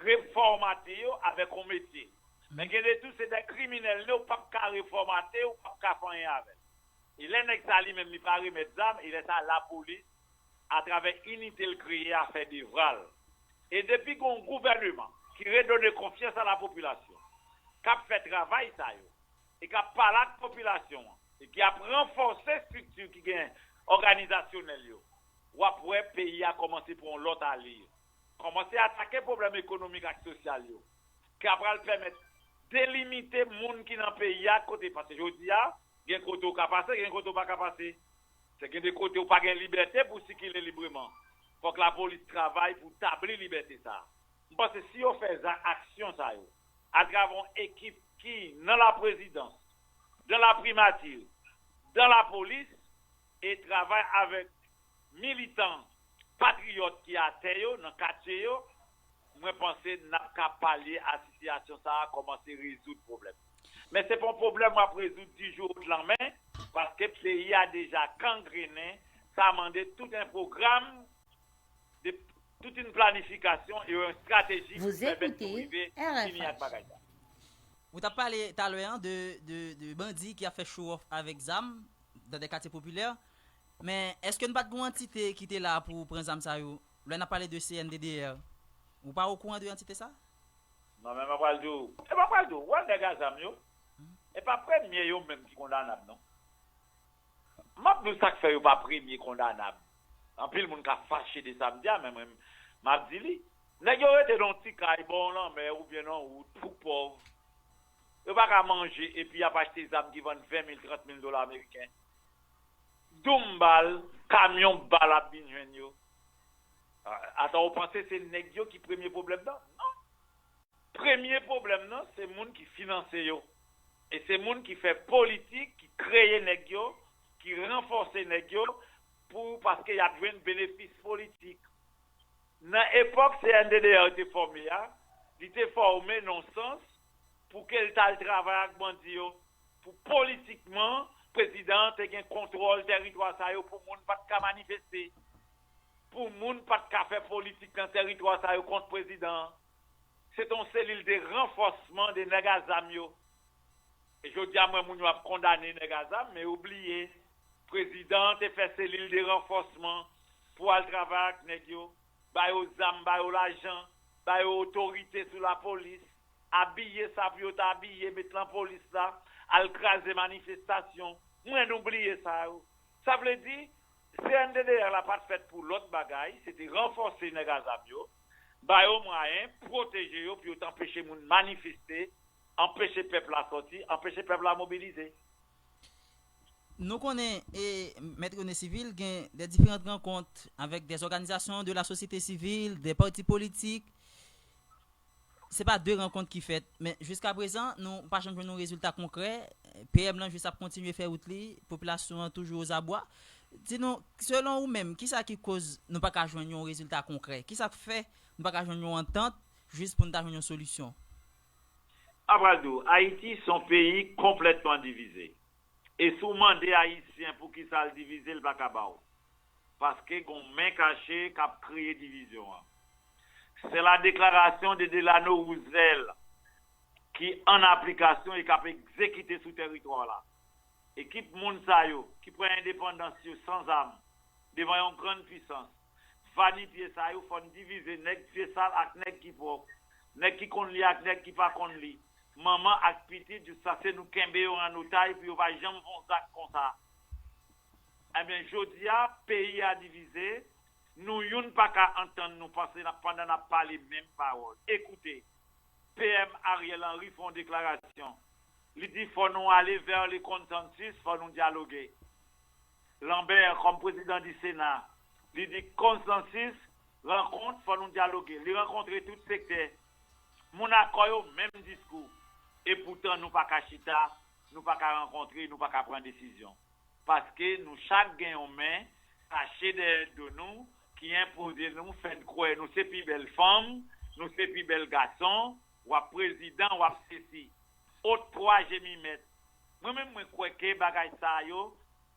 refòmate yo avèk yon metye. Men gen de tou, se de kriminèl, ou p ap ka refòmate, ou p ap ka fè anyen avè l. E lè nèg sa li menm li pa remèt zam, e lè sa lapolis, atravè inite l kreye a, fè devwa l. E depi gen yon gouvèneman ki redone konfyans a lapopilasyon, k ap fè travay sa yo, e k ap pale ak popilasyon an, e ki ap ranfòse estrikti ki gen òganizasyonèl yo, w ap wè peyi a kòmanse pran yon lòt ale. Kòmanse atake pwoblèm ekonomik ak sosyal yo, ki ap pral pèmèt delimite moun ki nan peyi a kote, paske jodi a, gen kote w ka pase, gen kote w pa ka pase. Se gen de kote w pa gen libète pou w sikile libreman. Fòk lapolis travay pou tabli libète sa a. M panse si yo fè za aksyon sa yo, atravè yon ekip ki nan laprezidans, nan laprimati, nan lapolis, e travay avèk militan, patriyòt ki atè yo, nan katye yo, mwen panse n ap ka palye a sitiyasyon sa a, kòmanse rezoud pwoblèm. Men se pa yon pwoblèm w ap rezoud di jou ou di lanmen, paske peyi a deja gangrennen, sa mande tout yon pwogram, de, tout yon planifikasyon e yon estrateji pou pèmèt nou rive fini ak bagay sa. Ou t ap pale talè an de, de, de bandi ki ap fè show off avèk zam nan de katye popilè. Men èske n pa t gen yon antite ki te la pou pran zam sa yo? Lè n ap pale de C N D D R, ou pa okouran de antite sa? Non, men m ap pral di w, e m ap pral di w, wè nèg a zam yo, e pa premye yo menm ki kondanab non. M ap di w sa k fè yo pa premye kondanab. Anpil moun ka fache de sa m di a, men mwen, m ap di li. Nèg yo rete nan yon ti kay bò yon lanmè oubyen nan wout pou pòv. Yo pa ka manje epi y ap achte zam ki vann ven mil, trant mil dola ameriken. Doum bal, kamyon bal ap vin jwenn yo. Ata w panse se nèg yo ki premye pwoblèm nan? Non. Premye pwoblèm nan, se moun ki finanse yo. E se moun ki fè politik, ki kreye nèg yo, ki ranfòse nèg yo, pou, paske y ap jwenn benefis politik. Nan epòk C N D D R te fòme a, li te fòme nan sans pou ke l t al travay ak bandi yo, pou politikman, prezidan an te gen kontwòl tèritwa sa yo pou moun pa t ka manifeste, pou moun pa t ka fè politik nan tèritwa sa yo kont prezidan an. Se te yon selil de ranfòsman de nèg a zam yo. E jodi a, m wè moun yo ap kondane nèg a zam, men yo bliye, prezidan an te fè selil de ranfòsman pou al travay ak nèg yo, ba yo zam, ba yo lajan, ba yo otorite sou lapolis, abiye sa pou yo ta abiye, met nan polis la, al kraze manifestasyon. M wè nou bliye sa yo. Sa vle di, C N D D R la pa t fèt pou lòt bagay, se te ranfòse nèg a zam yo, ba yo mwayen, pwoteje yo pou yo t anpeche moun manifeste, anpeche pèp la sòti, anpeche pèp la mobilize. Nou konnen, e, Mèt Rene Sivil gen de diferan rankont avèk de òganizasyon de la sosyete sivil, de pati politik. Se pa de rankont ki fèt, men jiskaprezan, nou pa janm jwenn yon rezilta konkrè. P M lan jis ap kontinye fè wout li, popilasyon an toujou ozabwa. Di nou, selon ou menm, kisa ki koz nou pa ka jwenn yon rezilta konkrè? Kisa k fè nou pa ka jwenn yon antant jis pou n ta jwenn yon solisyon. Mwen pral di w, Ayiti se yon peyi konplètman divize. E si w mande Ayisyen poukisa l divize, l pa ka ba w. Paske gen yon men kache k ap kreye divizyon an. Se la deklarasyon de Delano Roosevelt ki an aplikasyon e k ap egzekite sou tèritwa la. Ekip moun sa yo ki pran endepandans yo san zam devan yon grann pisans. Vanipye sa yo fò n divize nèg pye sal ak nèg ki pwòp, nèg ki konn li ak nèg ki pa konn li, manman ak pitit, jiskaske nou kenbe yo an otaj pou yo pa janm fè yon zak konsa. Ebyen, jodi a, peyi a divize, nou youn pa ka antann nou panse n ap, pandan n ap pale menm pawòl. Ekoute, P M Ariel Henry fè yon deklarasyon. Li di fò nou ale vers le consensus, fò nou dyaloge. Lambert, kòm prezidan di Sena, li di konsansis, rankont, fò nou dyaloge. Li rankontre tout sektè. Moun akò yo, menm diskou. E poutan, nou pa ka chita, nou pa ka rankontre, nou pa ka pran desizyon. Paske nou chak gen yon men kache dèyè do nou ki enpoze nou, fè n kwè nou se pi bèl fanm, nou se pi bèl gason, w ap prezidan, w ap sesi. Ot twa jemi mèt. Mwen menm, mwen kwè ke bagay sa yo,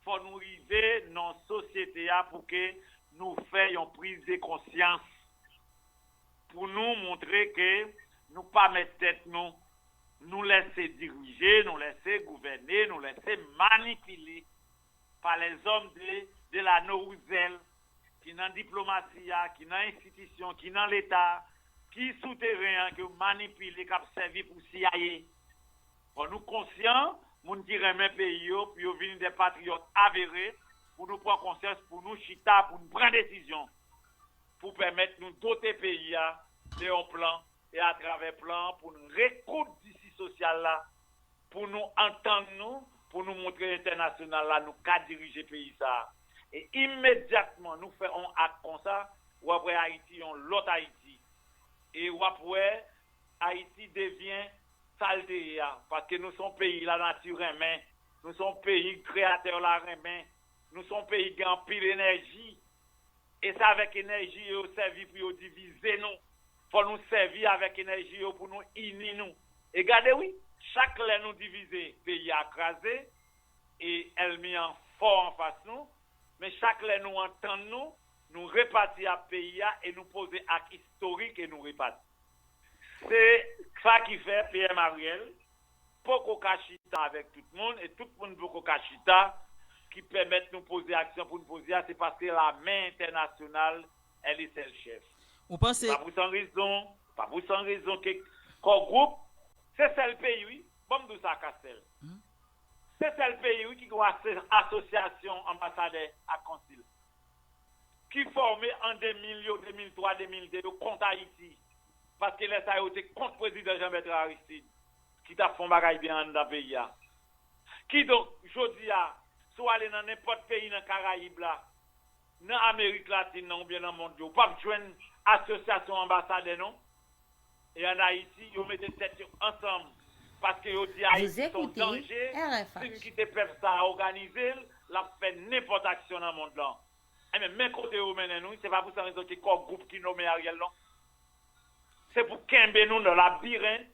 fò nou rive nan sosyete a pou ke nou fè yon priz de konsyans, pou nou montre ke nou pa mèt tèt nou. Nou lèse dirije, nou lèse gouvène, nou lèse manipile pa lèzòm de, de la nouwouzèl, ki nan diplomasi a, ki nan enstitisyon, ki nan Leta, ki sou teren an, ke yo manipile, k ap sèvi pou C I A. Fò nou konsyan, moun ki renmen peyi yo, pou yo vin de patriyòt avere, pou nou pran konsyans, pou nou chita, pou nou pran desizyon, pou pèmèt nou dote peyi a de yon plan, e atravè plan an, pou nou rekoud tisi sosyal la, pou nou antann nou, pou nou montre entènasyonal la nou ka dirije peyi sa a. E imedyatman nou fè yon ak konsa, w ap wè Ayiti yon lòt Ayiti. E w ap wè Ayiti devyen sa l te ye a. Paske nou se yon peyi lanati renmen, nou se yon peyi kreyatè la renmen, nou se yon peyi ki gen anpil enèji. E se avèk enèji yo sèvi pou yo divize nou. Fò nou sèvi avèk enèji yo pou nou ini nou. E gade wi, chak lè nou divize, peyi a kraze, e ènmi an fò anfas nou, men chak lè nou antann nou, nou repati ak peyi a e nou poze ak istorik e nou repati. Se sa ki fè P M Ariel poko ka chita avèk tout moun, e tout moun poko ka chita, ki pèmèt nou poze aksyon pou nou poze a, se paske lame entènasyonal, elle est seule chef. Ou panse? Se pa pou san rezon, pa pou san rezon ke Core Group, se sèl peyi, wi, ban m di w sa, Castel. Hmm? Se sèl peyi, wi, ki gen yon aso-, asosyasyon anbasadè ak konsil. Ki fòme an de mil yo, de mil twa, de mil de yo kont Ayiti. Paske lè sa yo te kont prezidan Jean Bertrand Aristide, ki t ap fè yon bagay byen anndan peyi a. Kidonk, jodi a, si w ale nan nenpòt peyi nan Karayib la, nan Amerik Latin nan oubyen nan mond yo, w p ap jwenn asosyasyon anbasadè non. E ann Ayiti, yo mete tèt yo ansanm, paske yo di Ayiti se yon danje. Si n kite pèp sa a òganize l, l ap fè nenpòt aksyon nan mond lan. Enben, men kote yo mennen nou, se pa pou san rezon ke Core Group ki nonmen Ariel non. Se pou kenbe nou nan labirent.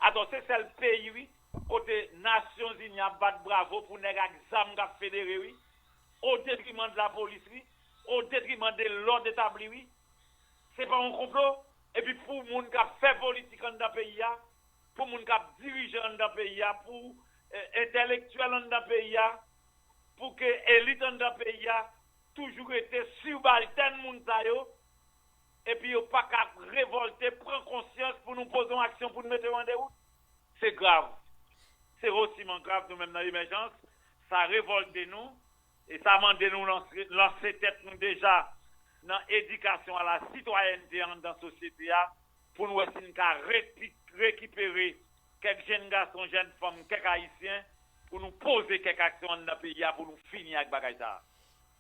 Atò, se sèl peyi, wi, kote Nasyonzini ap bat bravo pou nèg ak zam k ap federe, wi, o detriman de lapolis, wi, o detriman de lòd etabli, wi. Se pa yon konplo. Epi pou moun k ap fè politik anndan peyi a, pou moun k ap dirije anndan peyi a, pou, eh, entèlektyèl anndan peyi a, pou ke elit anndan peyi a toujou rete sibaltèn moun sa yo, epi yo pa ka revòlte, pran konsyans pou nou poze yon aksyon pou nou mete yo an dewout. Se grav. Se resiman grav nou menm nan Emèjans. Sa revòlte nou, e sa mande nou lanse, lanse tèt nou deja nan edikasyon a la sitwayènte anndan sosyete a, pou n wè si n ka repi-, rekipere kèk jèn gason, jèn fanm, kèk Ayisyen, pou nou poze kèk aksyon anndan peyi a, pou nou fini ak bagay sa a.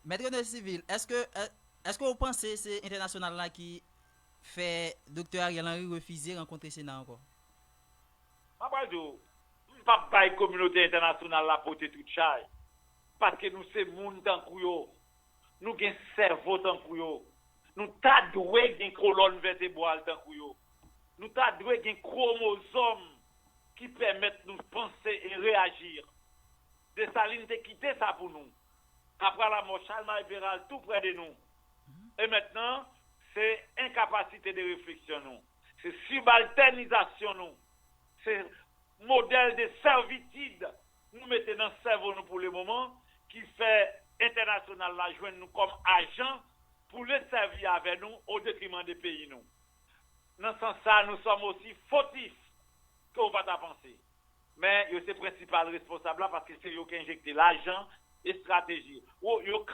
Mèt Rene Civil, èske, è-, èske w panse se entènasyonal la ki fè Doktè Ariel Henry refize rankontre Sena ankò? Mwen pral di w, m p ap bay kominote entènasyonal la pote tout chay. Paske nou se moun tankou yo. Nou gen sèvo tankou yo. Nou ta dwe gen kolòn vètebral tankou yo. Nou ta dwe gen kwomozòm ki pèmèt nou panse e reyaji. Desalin te kite sa pou nou. Apre lanmò Chalmay Peral tou prè de nou. E mentnan, se enkapasite de refleksyon nou. Se sibaltènizasyon nou. Se modèl de sèvitid nou mete nan sèvo nou pou lemoman ki fè entènasyonal la jwenn nou kòm ajan pou l sèvi avè nou o detriman de peyi nou. Nan sans sa, nou sòm osi fotif ke w pa ta panse. Men yo se prensipal responsab la paske se yo ki enjekte lajan, estrateji. Yo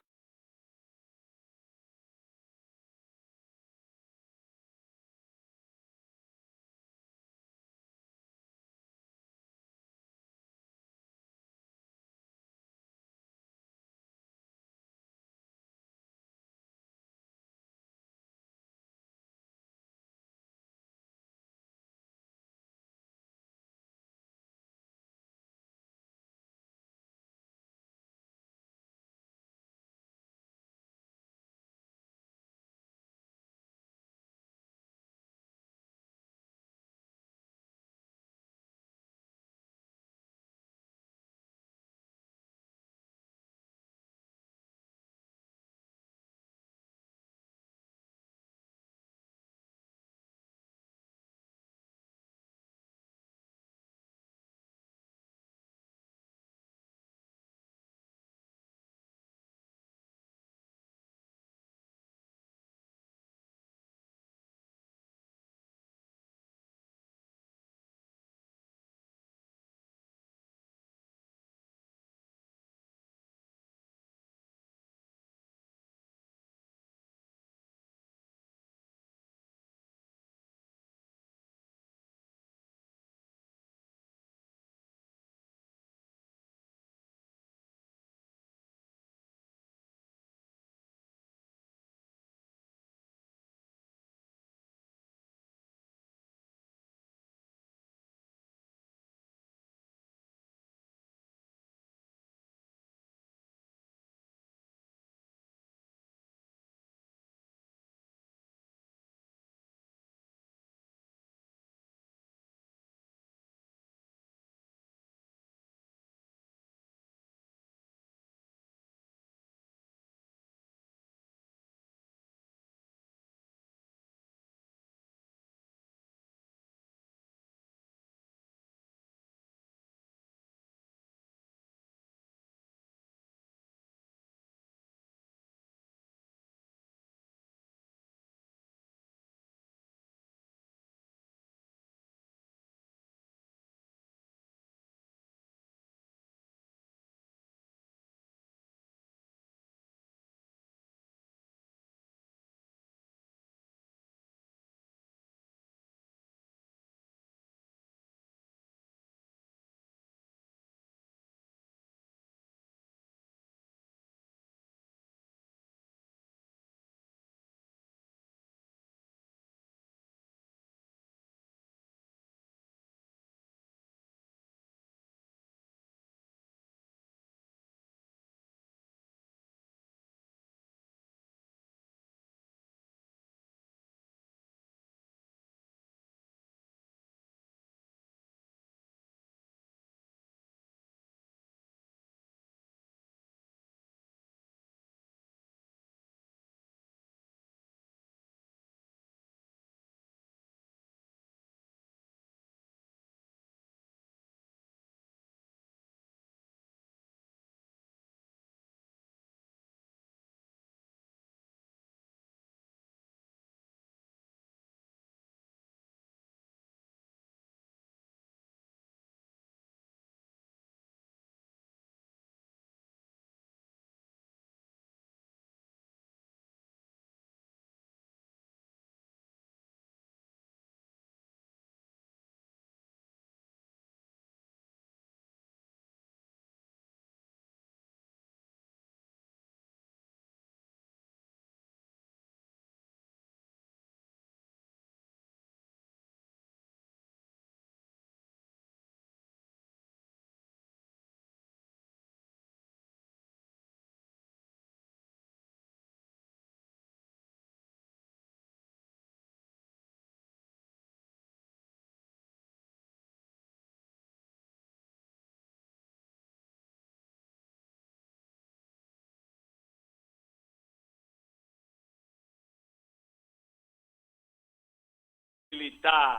Leta a,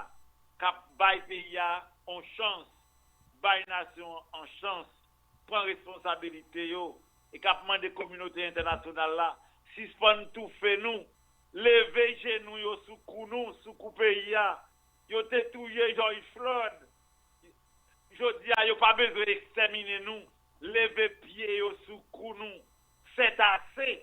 k ap bay peyi a yon chans, bay nasyon an yon chans, pran responsabilite yo, e k ap mande kominote entènasyonal la sispann toufe nou, leve jenou yo sou kou nou, sou kou peyi a. Yo te touye George Floyd. Jodi a, yo pa bezwen ekstèmine nou, leve pye yo sou kou nou. Sètase.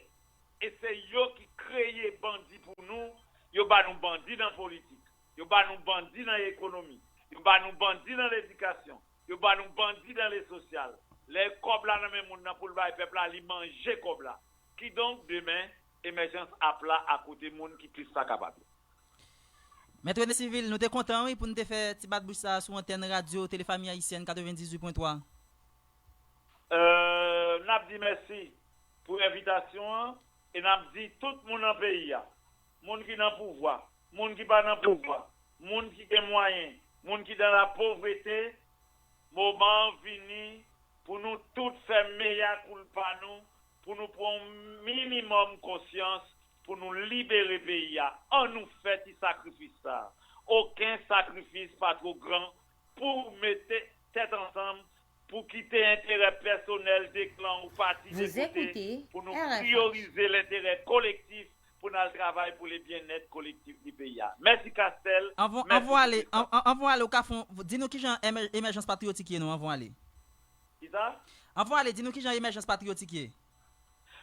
E se yo ki kreye bandi pou nou. Yo ba nou bandi nan politik. Yo ba nou bandi nan ekonomi. Yo ba nou bandi nan ledikasyon. Yo ba nou bandi nan lesosyal. Lè kòb la nan men moun nan pou l bay pèp la, li manje kòb la. Kidonk, demen, emèjans ap la akote moun ki plis pa kapab yo. Mèt Rene Sivil, nou te kontan wi pou n te fè ti bat bouch sa a sou antèn radyo Tele Fanmi Ayisyèn katrevendizuit pwen twa. Euh, n ap di mèsi pou envitasyon an e n ap di tout moun nan peyi a, moun ki nan pouvwa, moun ki pa nan pouvwa, moun ki gen mwayen, moun ki dan la povrete, moman an vini pou nou tout fè meya koulpa nou, pou nou pran yon minimòm konsyans, pou nou libere peyi a. Ann nou fè ti sakrifis sa a. Okenn sakrifis pa two gran pou mete tèt ansanm, pou kite enterè pèsonèl de klan ou pati de kote, pou nou priyorize lenterè kolektif, pou n al travay pou le byennèt kolektif di peyi a. Mèsi Castel. Anvan w ale, anvan w ale, ou ka fè yon, di nou kijan Emèjans Patriyotik ye non, anvan w ale. Kisa? Anvan w ale, di nou kijan Emèjans Patriyotik ye.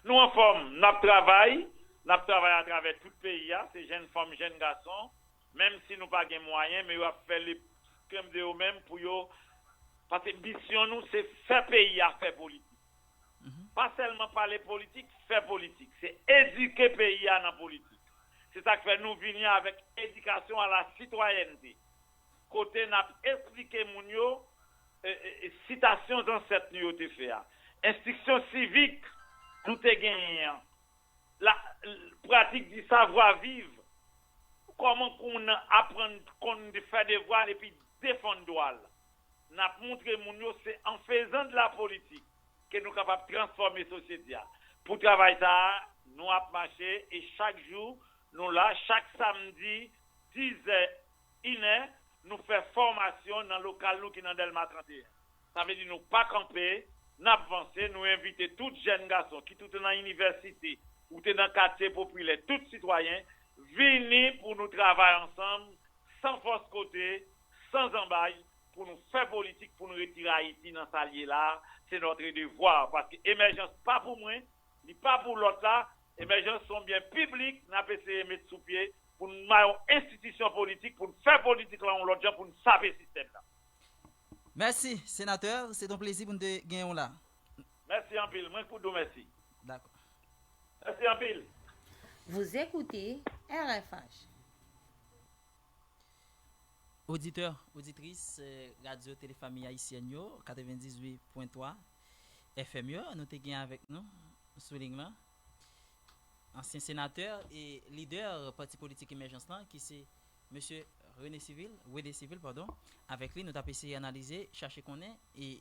Nou anfòm, n ap travay, n ap travay atravè tout peyi a, se jenn fanm, jenn gason, menm si nou pa gen mwayen, men yo ap fè le kenb de yo menm pou yo, paske misyon nou se fè peyi a fè politik. Pa sèlman pale politik, fè politik. Se edike peyi a nan politik. Se sa k fè nou vini avèk edikasyon a la sitwayènte, kote n ap esplike moun yo e, e, e, sitasyon zansèt nou yo te fè a, enstriksyon sivik nou te genyen an, la, pratik di savwa viv, kòman pou moun nan aprann konn fè devwa l epi defann dwa l. N ap montre moun yo se an fezan de la politik ke nou kapab transfòme sosyete a. Pou travay sa a, nou ap mache e chak jou nou la, chak samdi, dizè, inè, nou fè fòmasyon nan lokal nou ki nan Dèlma tranteyen. Sa vle di nou pa kanpe, n ap vanse, nou envite tout jèn gason, kit ou te nan inivèsite, ou te nan katye popilè, tout sitwayen, vini pou nou travay ansanm, san fòs kote, san zanbay, pou nou fè politik, pou nou retire Ayiti nan sa l ye la a. Se notre devoir, paske emèjans pa pou mwen, li pa pou lòt la. Emèjans se yon byen piblik n ap eseye met sou pye pou n bay yon enstitisyon politik, pou n fè politik lan yon lòt jan, pou n sape sistèm nan. Mèsi, senatè. Se t on plezi pou n te genyen w la. Mèsi anpil. Mwen k pou di w mèsi. Dakò. Mèsi anpil. Vous écoutez R F H. Oditè, oditris, eh, Radyo Tele Fanmi Ayisyèn yo, katrevendizuit pwen twa F M yo, nou te gen avèk nou sou liy lan ansyen senatè e lidè pati politik Emèjans lan, ki se mesye Rene Sivil, Wede Sivil, padon. Avèk li, nou t ap eseye analize, chache konnen e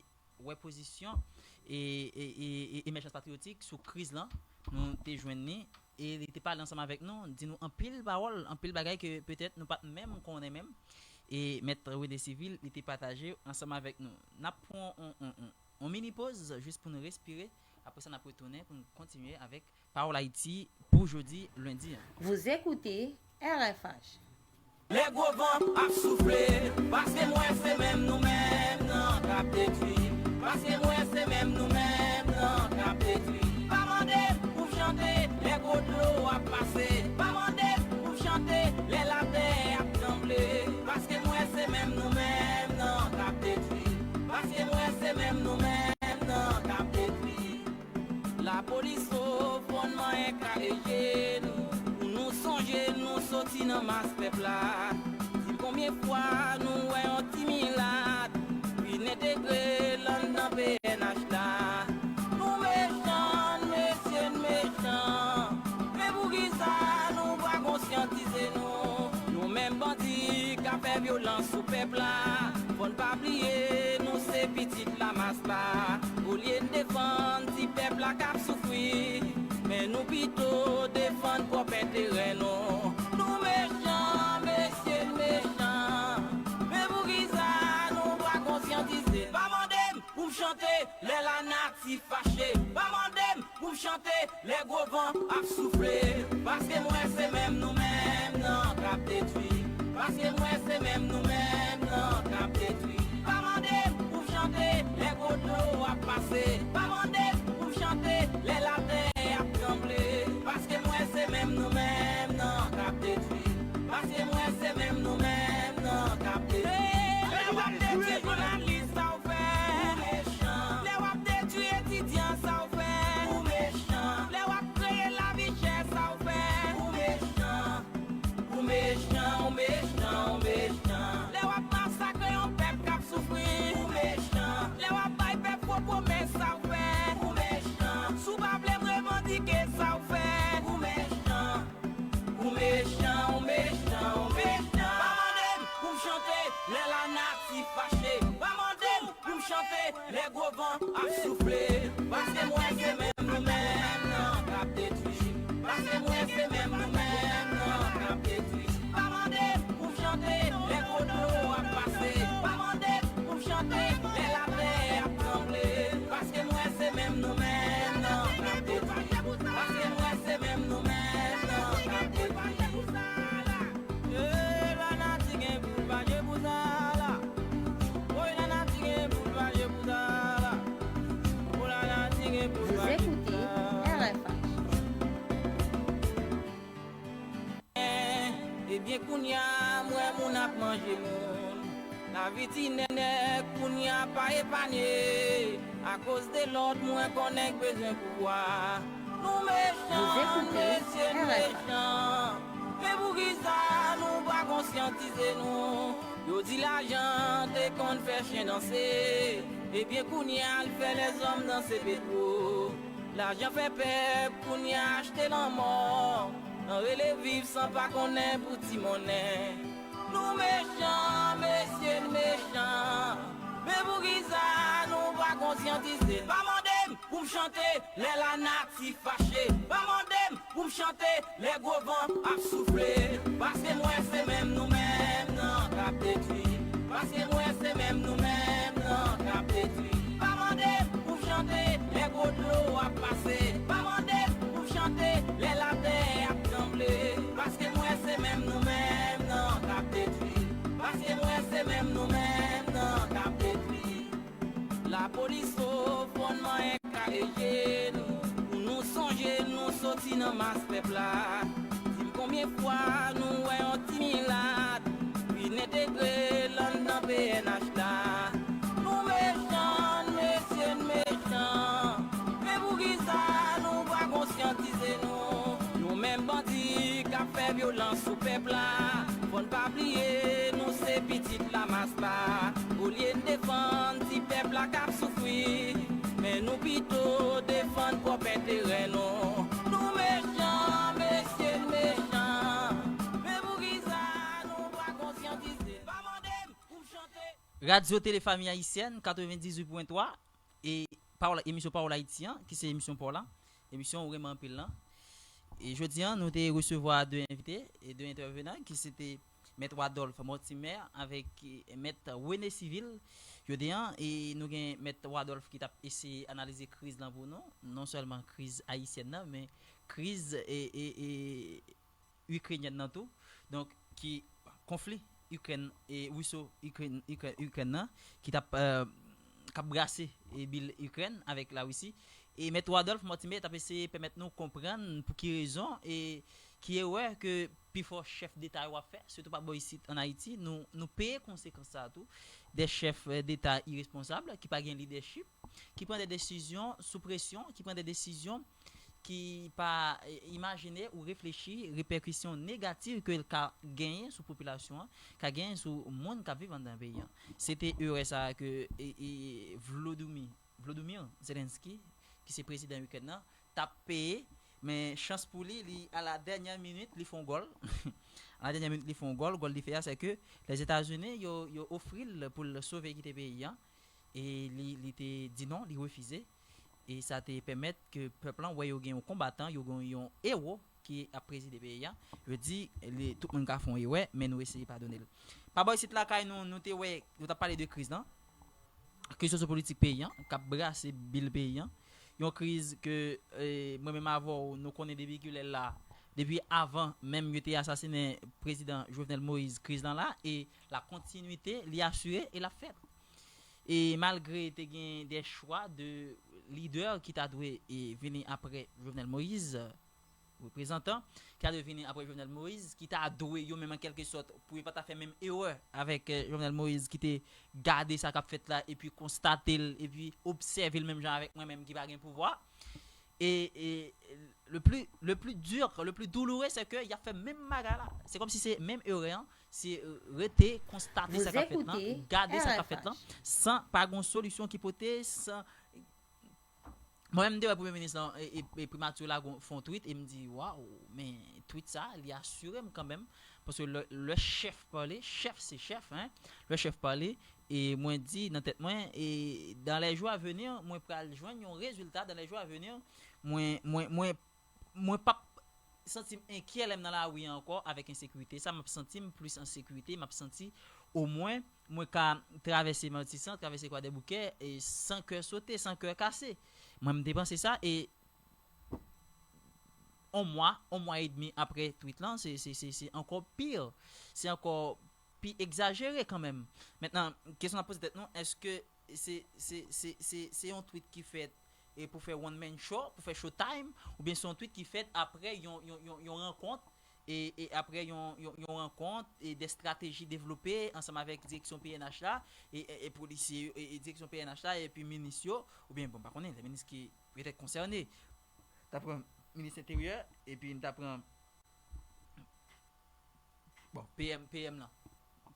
wè pozisyon e, e, e, e Emèjans Patriyotik sou kriz lan nou te jwenn li. E li te pale ansanm avèk nou, di nou anpil pawòl, anpil bagay ke petèt nou pa t menm konnen menm. E Mèt Rene Sivil, li te pataje ansanm avèk nou. N ap pran on, on, on, on mini poz jis pou nou respire. Apre sa, n ap retounen pou nou kontinye avèk Pawòl Ayiti pou jodi lendi an. Vous écoutez R F H. Lè gwo van ap soufle, paske m wè se menm nou menm nan k ap detwi. Paske m wè se menm nou menm nan k ap detwi. Pa mande m pou m chante lè gwo dlo ap pase. Pa mande m pou m chante lè latè ap tranble. Paske m wè se menm nou menm nan k ap detwi. Paske m wè se menm nou menm nan k ap detwi. Lapolis o fwonnman enkareje nou, pou nou sonje nou soti nan mas pèp la. Di m konbyen fwa nou wè yon ti milat vin entegre l anndan P N H la. Nou mechan, mesye n mechan, men poukisa nou pa konsyantize nou? Nou menm bandi k ap fè vyolans sou pèp la, fò n pa bliye nou se pitit lamas la. Olye n defann ti pèp la k ap soufri, men nou pito defann pwòp enterè nou. Nou mechan, mesye n chante lè lanati fache. Pa mande m pou m chante lè gwo van ap soufle. Paske m wè se menm nou menm nan k ap detwi. Paske m wè se menm nou menm nan k ap detwi. Pa mande m pou m chante lè gwo dlo ap pase. Pa mande m pou m chante lè latè ap tranble. Paske m wè se menm nou menm nan k ap detwi. Paske m wè se menm nou menm nan k ap detwi. Lè w ap detwi jounalis, sa w fè? Ou mechan. Lè w ap detwi etidyan, sa w fè? Ou mechan. Lè w ap kreye lavi chè, sa w fè? Ou mechan. Ou mechan, ou mechan, ou mechan. Lè w ap masakre yon pèp k ap soufri. Ou mechan. Lè w ap bay pèp fo pwomès, sa w fè? Ou mechan. Si w pa vle m revandike, sa w fè? Ou mechan. Ou mechan, ou mechan, ou mechan. Pa mande m pou m chante lè lanati fache. Pa mande m pou m chante lè gwo van ap soufle. Paske m wè se menm nou menm nan k ap detwi. Paske m wè se menm nou menm nan k ap detwi. Pa mande m pou m chante lè gwo dlo ap pase. Pa mande m pou m chante lè latè ap tranble. Paske m wè se menm nou menm nan k ap detwi. Paske m wè se menm nou menm nan k ap detwi. Eh, lanati gen pou l fache pou sa la. Woy, lanati gen pou l fache pou sa la. Oh, lanati gen pou l fache pou sa la. Vous écoutez R F H. Ebyen, kounye a, m wè moun ap manje moun. Lavi ti nèg kounye a pa epanye. Akoz de lòd, mwen konnen k bezwen pouvwa. Nou mechan, mesye, nou mechan. Men poukisa nou pa konsyantize nou? Yo di lajan te konn fè chen danse. Ebyen, kounye a, l fè lèzòm danse petwo. Lajan fè pèp kounye a achte lanmò. Nan rele viv san pa konnen pou ti monnen. Nou mechan, mesye, n mechan. Men poukisa nou pa konsyantize? Pa mande m pou m chante lè lanati fache. Pa mande m pou m chante lè gwo van ap soufle. Paske m wè se menm nou menm nan k ap detwi. Paske m wè se menm nou menm nan k ap detwi. Pa mande m pou m chante lè gwo dlo ap pase. Pa mande m pou m chante lè latè ap tranble. Paske m wè se menm nou menm nan k ap detwi. Paske m wè se menm nou menm nan k ap detwi. Lapolis o fònman enkare je nou. Pou nou sonje nou soti nan mas pèp la. Di m konbyen fwa nou wè yon ti milat vin entegre l anndan P N H la. Nou mechan, mesye, n mechan. Men poukisa nou pa konsyantize nou? Nou menm bandi k ap fè vyolans sou pèp la. Fò n pa bliye, nou se pitit lamas la. Olye n defann ti pèp la k ap soufri, men nou pito defann pwòp enterè nou. Nou mechan, mesye, n mechan. Men poukisa nou pa konsyantize? Pa mande m pou m chante. Radyo Tele Fanmi Ayisyèn, katrevendizuit pwen twa, e pawòl, emisyon Pawòl Ayiti an, ki se emisyon pa w la, emisyon ou renmen anpil lan. E jodi an, nou te resevwa de envite e de entèvenan, ki se te Mèt Wadolf Mortimer avèk, e, Mèt René Civil. Jodi an, e nou gen Mèt Wadolf ki t ap eseye analize kriz lan pou nou, non sèlman kriz ayisyèn nan, men kriz, e, e, e, ikrenyèn nan tou. Donk, ki konfli Ikrèn e Ruso Ikrèn, Ikrèn, Ikrèn nan, ki t ap, e, k ap brase, e, bil Ikrèn avèk Larisi. E Mèt Wadolf Mortimer t ap eseye pèmèt nou konprann pou ki rezon e ki erè ke pifò chèf deta yo ap fè, sitou pa bò isit ann Ayiti, nou, nou peye konsekans sa a tou, de chèf, e, deta iresponsab ki pa gen lidèchip, ki pran de desizyon sou presyon, ki pran de desizyon ki pa, e, imajine ou reflechi repèkisyon negatif ke l ka genyen sou popilasyon an, ka genyen sou moun k ap viv anndan peyi an. Se te erè sa a ke, e, e, Vlodomi-, Vlodomir Zelensky, ki se prezidan Ikrèn nan, t ap peye, men chans pou li, li, a la dènyè minit, li fè yon gòl. A la dènyè minit, li fè yon gòl. Gòl li fè a, se ke Lèzetazini, yo, yo ofri l pou l sove kite peyi an. E li, li te di non, li refize. E sa te pèmèt ke pèp lan wè yo gen yon konbatan, yo gen yon ewo ki ap prezide peyi a. Yo di, li, tout moun ka fè yon erè, men nou eseye padone l. Pa bò isit lakay nou, nou te wè, nou t ap pale de kriz lan. kriz sosyopolitik peyi an, k ap brase bil peyi an. Yon kriz ke, eh, mwen menm avè w, nou konnen depi kilè l la, depi avan menm yo te asasinen prezidan Jovenel Moïse, kriz lan la, e la kontinite, li asire e l ap fèt. E malgre te gen de chwa de lidè ki ta dwe, e, vini apre Jovenel Moïse, reprezantan, ki ta dwe vini apre Jovenel Moïse, ki ta dwe yo menm an kèlke sòt pou yo pa ta fè menm erè avèk, eh, Jovenel Moïse, ki te gade sa k ap fèt la, epi konstate l, epi obsève l menm jan avèk mwen menm ki pa gen pouvwa. E, e le plus, le plus dur, le plus douloureux, c'est que y ap fè menm bagay la. Se kòmsi se menm erè an, se, eh, rete konstate sa k ap fèt lan, gade sa k ap fèt lan, san pa gon solisyon ki pote, san Mwen menm, m te wè premye minis lan e, e, e primati la gon- fè yon tweet e m di, waw, men tweet sa, li asire m kanmenm. Paske lè, lè chèf pale, chèf se chèf, hein. Lè chèf pale, e mwen di nan tèt mwen, e dans les jours à venir, mwen pral jwenn yon rezilta, dans les jours à venir, mwen, mwen, mwen, mwen p ap santi m enkyè lè m nan lari a ankò avèk ensekirite. Sa, m ap santi m plis an sekirite, m ap santi omwen mwen ka travèse Matisan, travèse Kwadèboukè, e san kè sote, san kè kase. Mwen, m te panse sa, e on mwa, on mwa edmi apre tweet lan, se, se, se, se ankò pi, se ankò pi egzajere kanmenm. Mentnan, kesyon n ap poze tèt nou, èske se, se, se, se, se yon tweet ki fèt e pou fè one man show, pou fè showtime, oubyen se yon tweet ki fèt apre yon, yon, yon, yon rankont, e, e apre yon, yon, yon rankont, e de estrateji devlope ansanm avèk direksyon P N H la, e, e, e polisye yo, e, e direksyon P N H la, epi minis yo, oubyen, bon, m pa konnen, lè minis ki petèt konsène, ta pran minis enteryè, epi n ta pran, bon, P M, P M lan,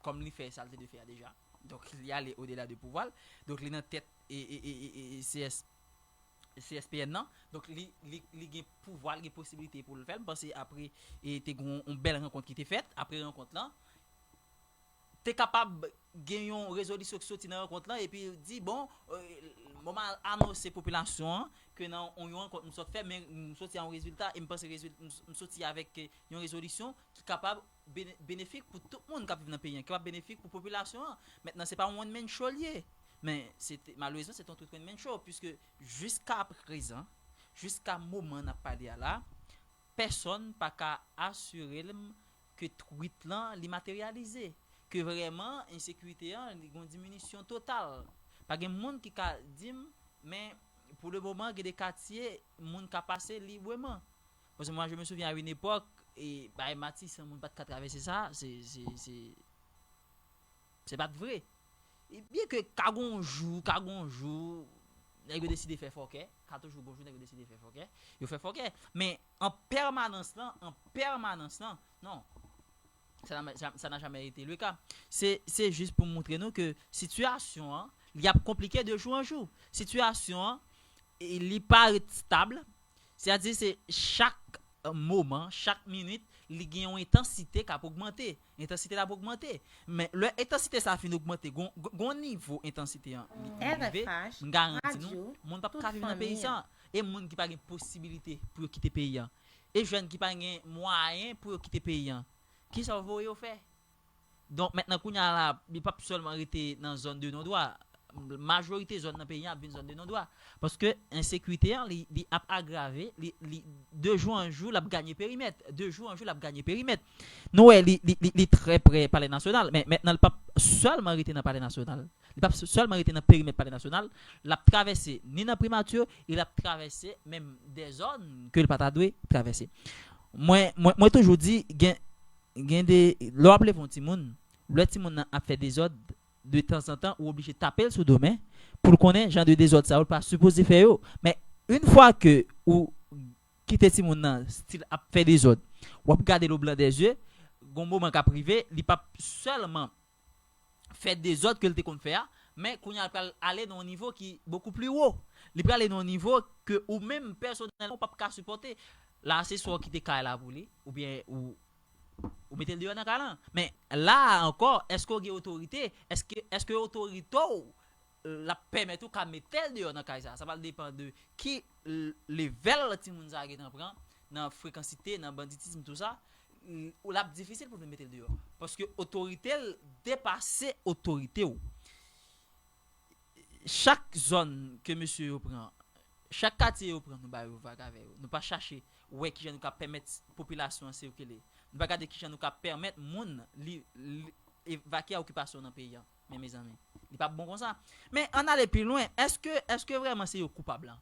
kòm li fè sa l te dwe fè a deja. Donk, li ale odela de pouvwa l. Donk, li nan tèt e, e, e, e, e, C S, C S P N nan. Donk, li, li, li gen pouvwa, li gen posibilite pou l fè l. M panse apre, e te gen yon bèl rankont ki te fèt. Apre rankont lan, te kapab gen yon rezolisyon ki soti nan rankont lan, epi di, bon, e, mwen m al anonse popilasyon an ke nan yon, yon rankont m sot fè, men m soti a yon rezilta, e m panse rezil-, m, m soti avèk, e, yon rezolisyon ki kapab bene-, benefik pou tout moun k ap viv nan peyi an, ki kapab benefik pou popilasyon an. Mentnan, se pa yon one man show li ye. Men, se te, malerezman, se te yon tweet one man show, puiske jiska prezan, jiska moman n ap pale a la, pèsonn pa ka asire m ke tweet lan, li materyalize, ke vrèman, ensekirite an, li gen yon diminisyon total. Pa gen moun ki ka di m, men, pou le moman, gen de katye, moun ka pase libreman. Paske mwen, je me souviens à une époque, e bay Matisan, moun pa t ka travèse sa, se, se, se, se pa t vre. E byen ke ka gon jou, ka gon jou, nèg yo deside fè fòkè, ka toujou gon jou nèg yo deside fè fòkè, yo fè fòkè. Men an pèmanans lan, an pèmanans lan, non. Sa n'a, sa, ça n'a jamais été le cas. Se, se jis pou montre nou ke sitiyasyon an, li ap konplike de jou an jou. Sitiyasyon an, e, li pa ret stab. Sètadi se chak, e, moman, chak minit, li gen yon entansite k ap ogmante. Entansite la ap ogmante. Men lè entansite sa fin ogmante, gon, gon nivo entansite an, li, li rive, m garanti nou, moun p ap ka viv nan peyi sa. E moun ki pa gen posibilite pou yo kite peyi an. E jèn ki pa gen mwayen pou yo kite peyi an. Kisa w voye yo fè? Donk, mentnan, kounye a la, li p ap sèlman rete nan zòn de non dwa. Majorite zòn nan peyi an ap vin zòn de non dwa. Paske ensekirite an, li, li ap agrave, li, li, de jou an jou, l ap ganye perimèt. De jou an jou, l ap ganye perimèt. Nou wè, li, li, li, li trè pre Palè Nasyonal, men mentnan, li p ap sèlman rete nan Palè Nasyonal. Li p ap sèlman rete nan perimèt Palè Nasyonal, l ap travèse ni nan Primati, e l ap travèse menm de zòn ke l pa ta dwe travèse. Mwen, mwen, mwen toujou di, gen, gen de, lè w ap leve yon timoun, lè timoun nan ap fè dezòd, de tanzantan, ou oblije tape l sou do men, pou l konnen jan de dezòd sa yo, l pa sipoze fè yo. Men, yon fwa ke ou kite timoun nan stil ap fè dezòd, w ap gade l o blan dè zye, gon moman k ap rive, li p ap sèlman fè dezòd ke l te konn fè a, men kounye a l pral ale nan yon nivo ki bokou pli wo. Li pral ale nan yon nivo ke ou menm pèsonèlman ou p ap ka sipòte. La, se swa w kite kay la pou li, oubyen ou, ou mete l deyò nan kay lan. Men la a ankò, èske w gen otorite? Èske, èske otorite w l ap pèmèt ou ka mete l deyò nan kay sa a. Sa pral depann de ki l-, level timoun sa a gentan pran, nan frekansite, nan banditism, tou sa, l-, ou l ap difisil pou l mete l deyò. Paske otorite l depase otorite w. Chak zòn ke mesye yo pran, chak katye yo pran, nou ba yo vag avè yo. Nou pa chache wè kijan nou ka pèmèt popilasyon an sikile. Nou pa gade kijan nou ka pèmèt moun li, li evakye a okipasyon nan peyi an. Men mezanmi, li p ap bon konsa. Men ann ale pi lwen, èske, èske vrèman se yo koupab lan?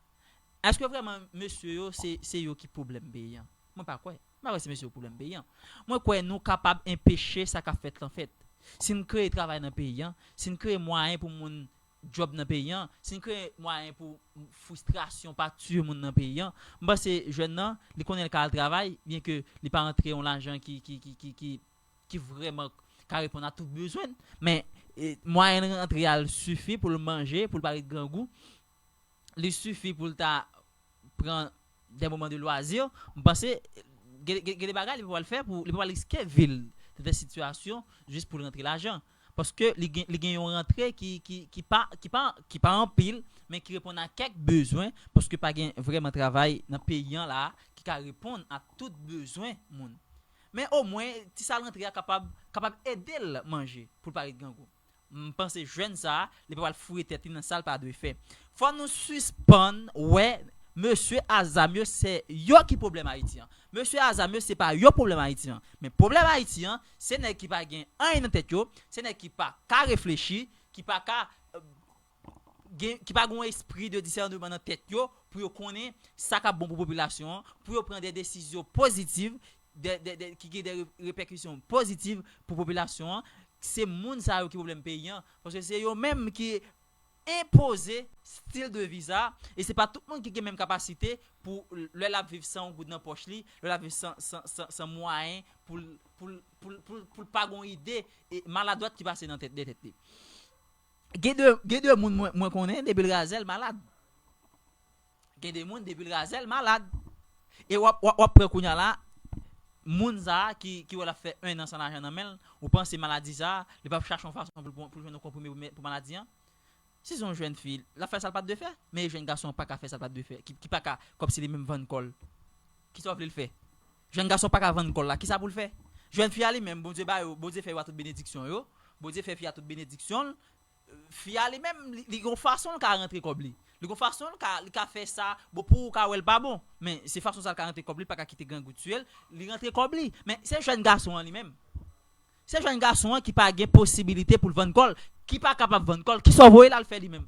Èske vrèman mesye yo se, se yo ki pwoblèm peyi an? Mwen pa kwè. Mwen pa kwè se mesye yo pwoblèm peyi an. Mwen kwè nou kapab enpeche sa k ap fèt lan fèt. Si n kreye travay nan peyi an, si n kreye mwayen pou moun djòb nan peyi an, si n kreye mwayen pou fristrasyon pa tiye moun nan peyi an, m panse jèn nan, li konnen l ka al travay, byenke li pa antre yon lajan ki, ki, ki, ki, ki, ki vrèman ka reponn a tout bezwen l. Men, e, mwayen rantre a l sifi pou l manje, pou l pa ret grangou. Li sifi pou l ta pran de moman de lwazi. M panse, gen, gen, gen de bagay li pa pral fè pou, li pa pral riske vi l nan de sitiyasyon jis pou l rantre lajan. Paske li gen, li gen yon rantre ki, ki, ki pa, ki pa, ki pa anpil, men ki reponn a kèk bezwen, paske pa gen vrèman travay nan peyi an la ki ka reponn a tout bezwen moun. Men omwen, ti sa l rantre a kapab, kapab ede l manje pou l pa ret grangou. M panse jèn sa a, li pa pral fouye tèt li nan sa l pa dwe fè. Fò nou sispann wè mesye a zam yo se yo ki pwoblèm Ayiti an. Mesye a zam yo se pa yo pwoblèm Ayiti an. Men pwoblèm Ayiti an, se nèg ki pa gen anyen nan tèt yo, se nèg ki pa ka reflechi, ki pa ka, euh, gen, ki pa gen yon espri de disèneman nan tèt yo pou yo konnen sa k ap bon pou popilasyon an, pou yo pran de desizyon pozitiv, de, de, de, ki gen de re-, repèkisyon pozitiv pou popilasyon an. Se moun sa yo ki pwoblèm peyi an, paske se yo menm ki enpoze stil de vi sa, e se pa tout moun ki gen menm kapasite pou lè l ap viv san yon goud nan pòch li, lè l ap viv san, san, san, san mwayen pou l, pou l, pou l, pou l, pou l pa gen yon ide e maladwat ki pase nan tèt, de tèt li. Gen de, gen de moun mwen, mwen konnen depi l razè l malad. Gen de moun depi l razè l malad. E w ap, w ap, w ap pran kounye a la, moun sa a ki, ki wè l ap fè en an san lajan nan men l, ou panse maladi sa a, li p ap chache yon fason pou l, pou l jwenn yon konprime pou, pou maladi an? Si se yon jèn fi, l ap fè sa l pa t dwe fè, men jèn gason an pa ka fè sa l pa t dwe fè, ki, ki pa ka, kòmsi li menm vann kò l. Kisa w vle l fè? Jèn gason pa ka vann kò l la, kisa pou l fè? Jèn fi a li menm, Bondye ba yo, Bondye fè yo a tout benediksyon yo, Bondye fè fi a tout benediksyon l, fi a li menm, li, li gon fason l ka rantre kòb li. Li gon fason l ka, li ka fè sa, bon, pou ou ka wè l pa bon. Men se fason sa l ka rantre kòb li, li pa ka kite grangou tiye l, li rantre kòb li. Men se jèn gason an li menm. Se jèn gason an ki pa gen posibilite pou l vann kò l, ki pa kapab vann kò l, kisa w voye l al fè li menm?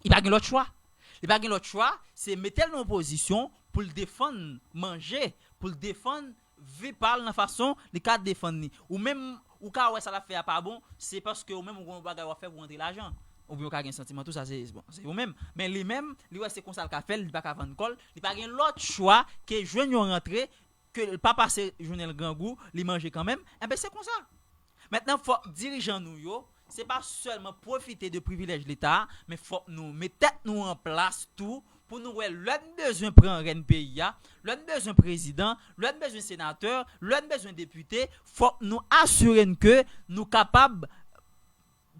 Li pa gen lòt chwa. Li pa gen lòt chwa, se mete l nan yon pozisyon pou l defann manje, pou l defann vi pa l nan fason li ka defann li. Ou menm, ou ka wè sa l ap fè a pa bon, se paske ou menm ou gen yon bagay w ap fè pou rantre lajan. Oubyen ou ka gen santiman tou sa, se, bon, se ou menm. Men li menm, li wè se konsa l ka fè l, li pa ka vann kò l, li pa gen lòt chwa ke jwenn yon rantre, ke l pa pase jounen l grangou, li manje kanmenm. Enben, se konsa. Mentnan, fòk dirijan nou yo, se pa sèlman pwofite de privilèj Leta a, men fòk nou met tèt nou an plas tou pou nou wè lè n bezwen pran rèn peyi a, lè n bezwen prezidan, lè n bezwen senatè, lè n bezwen depite, fòk nou asire n ke nou kapab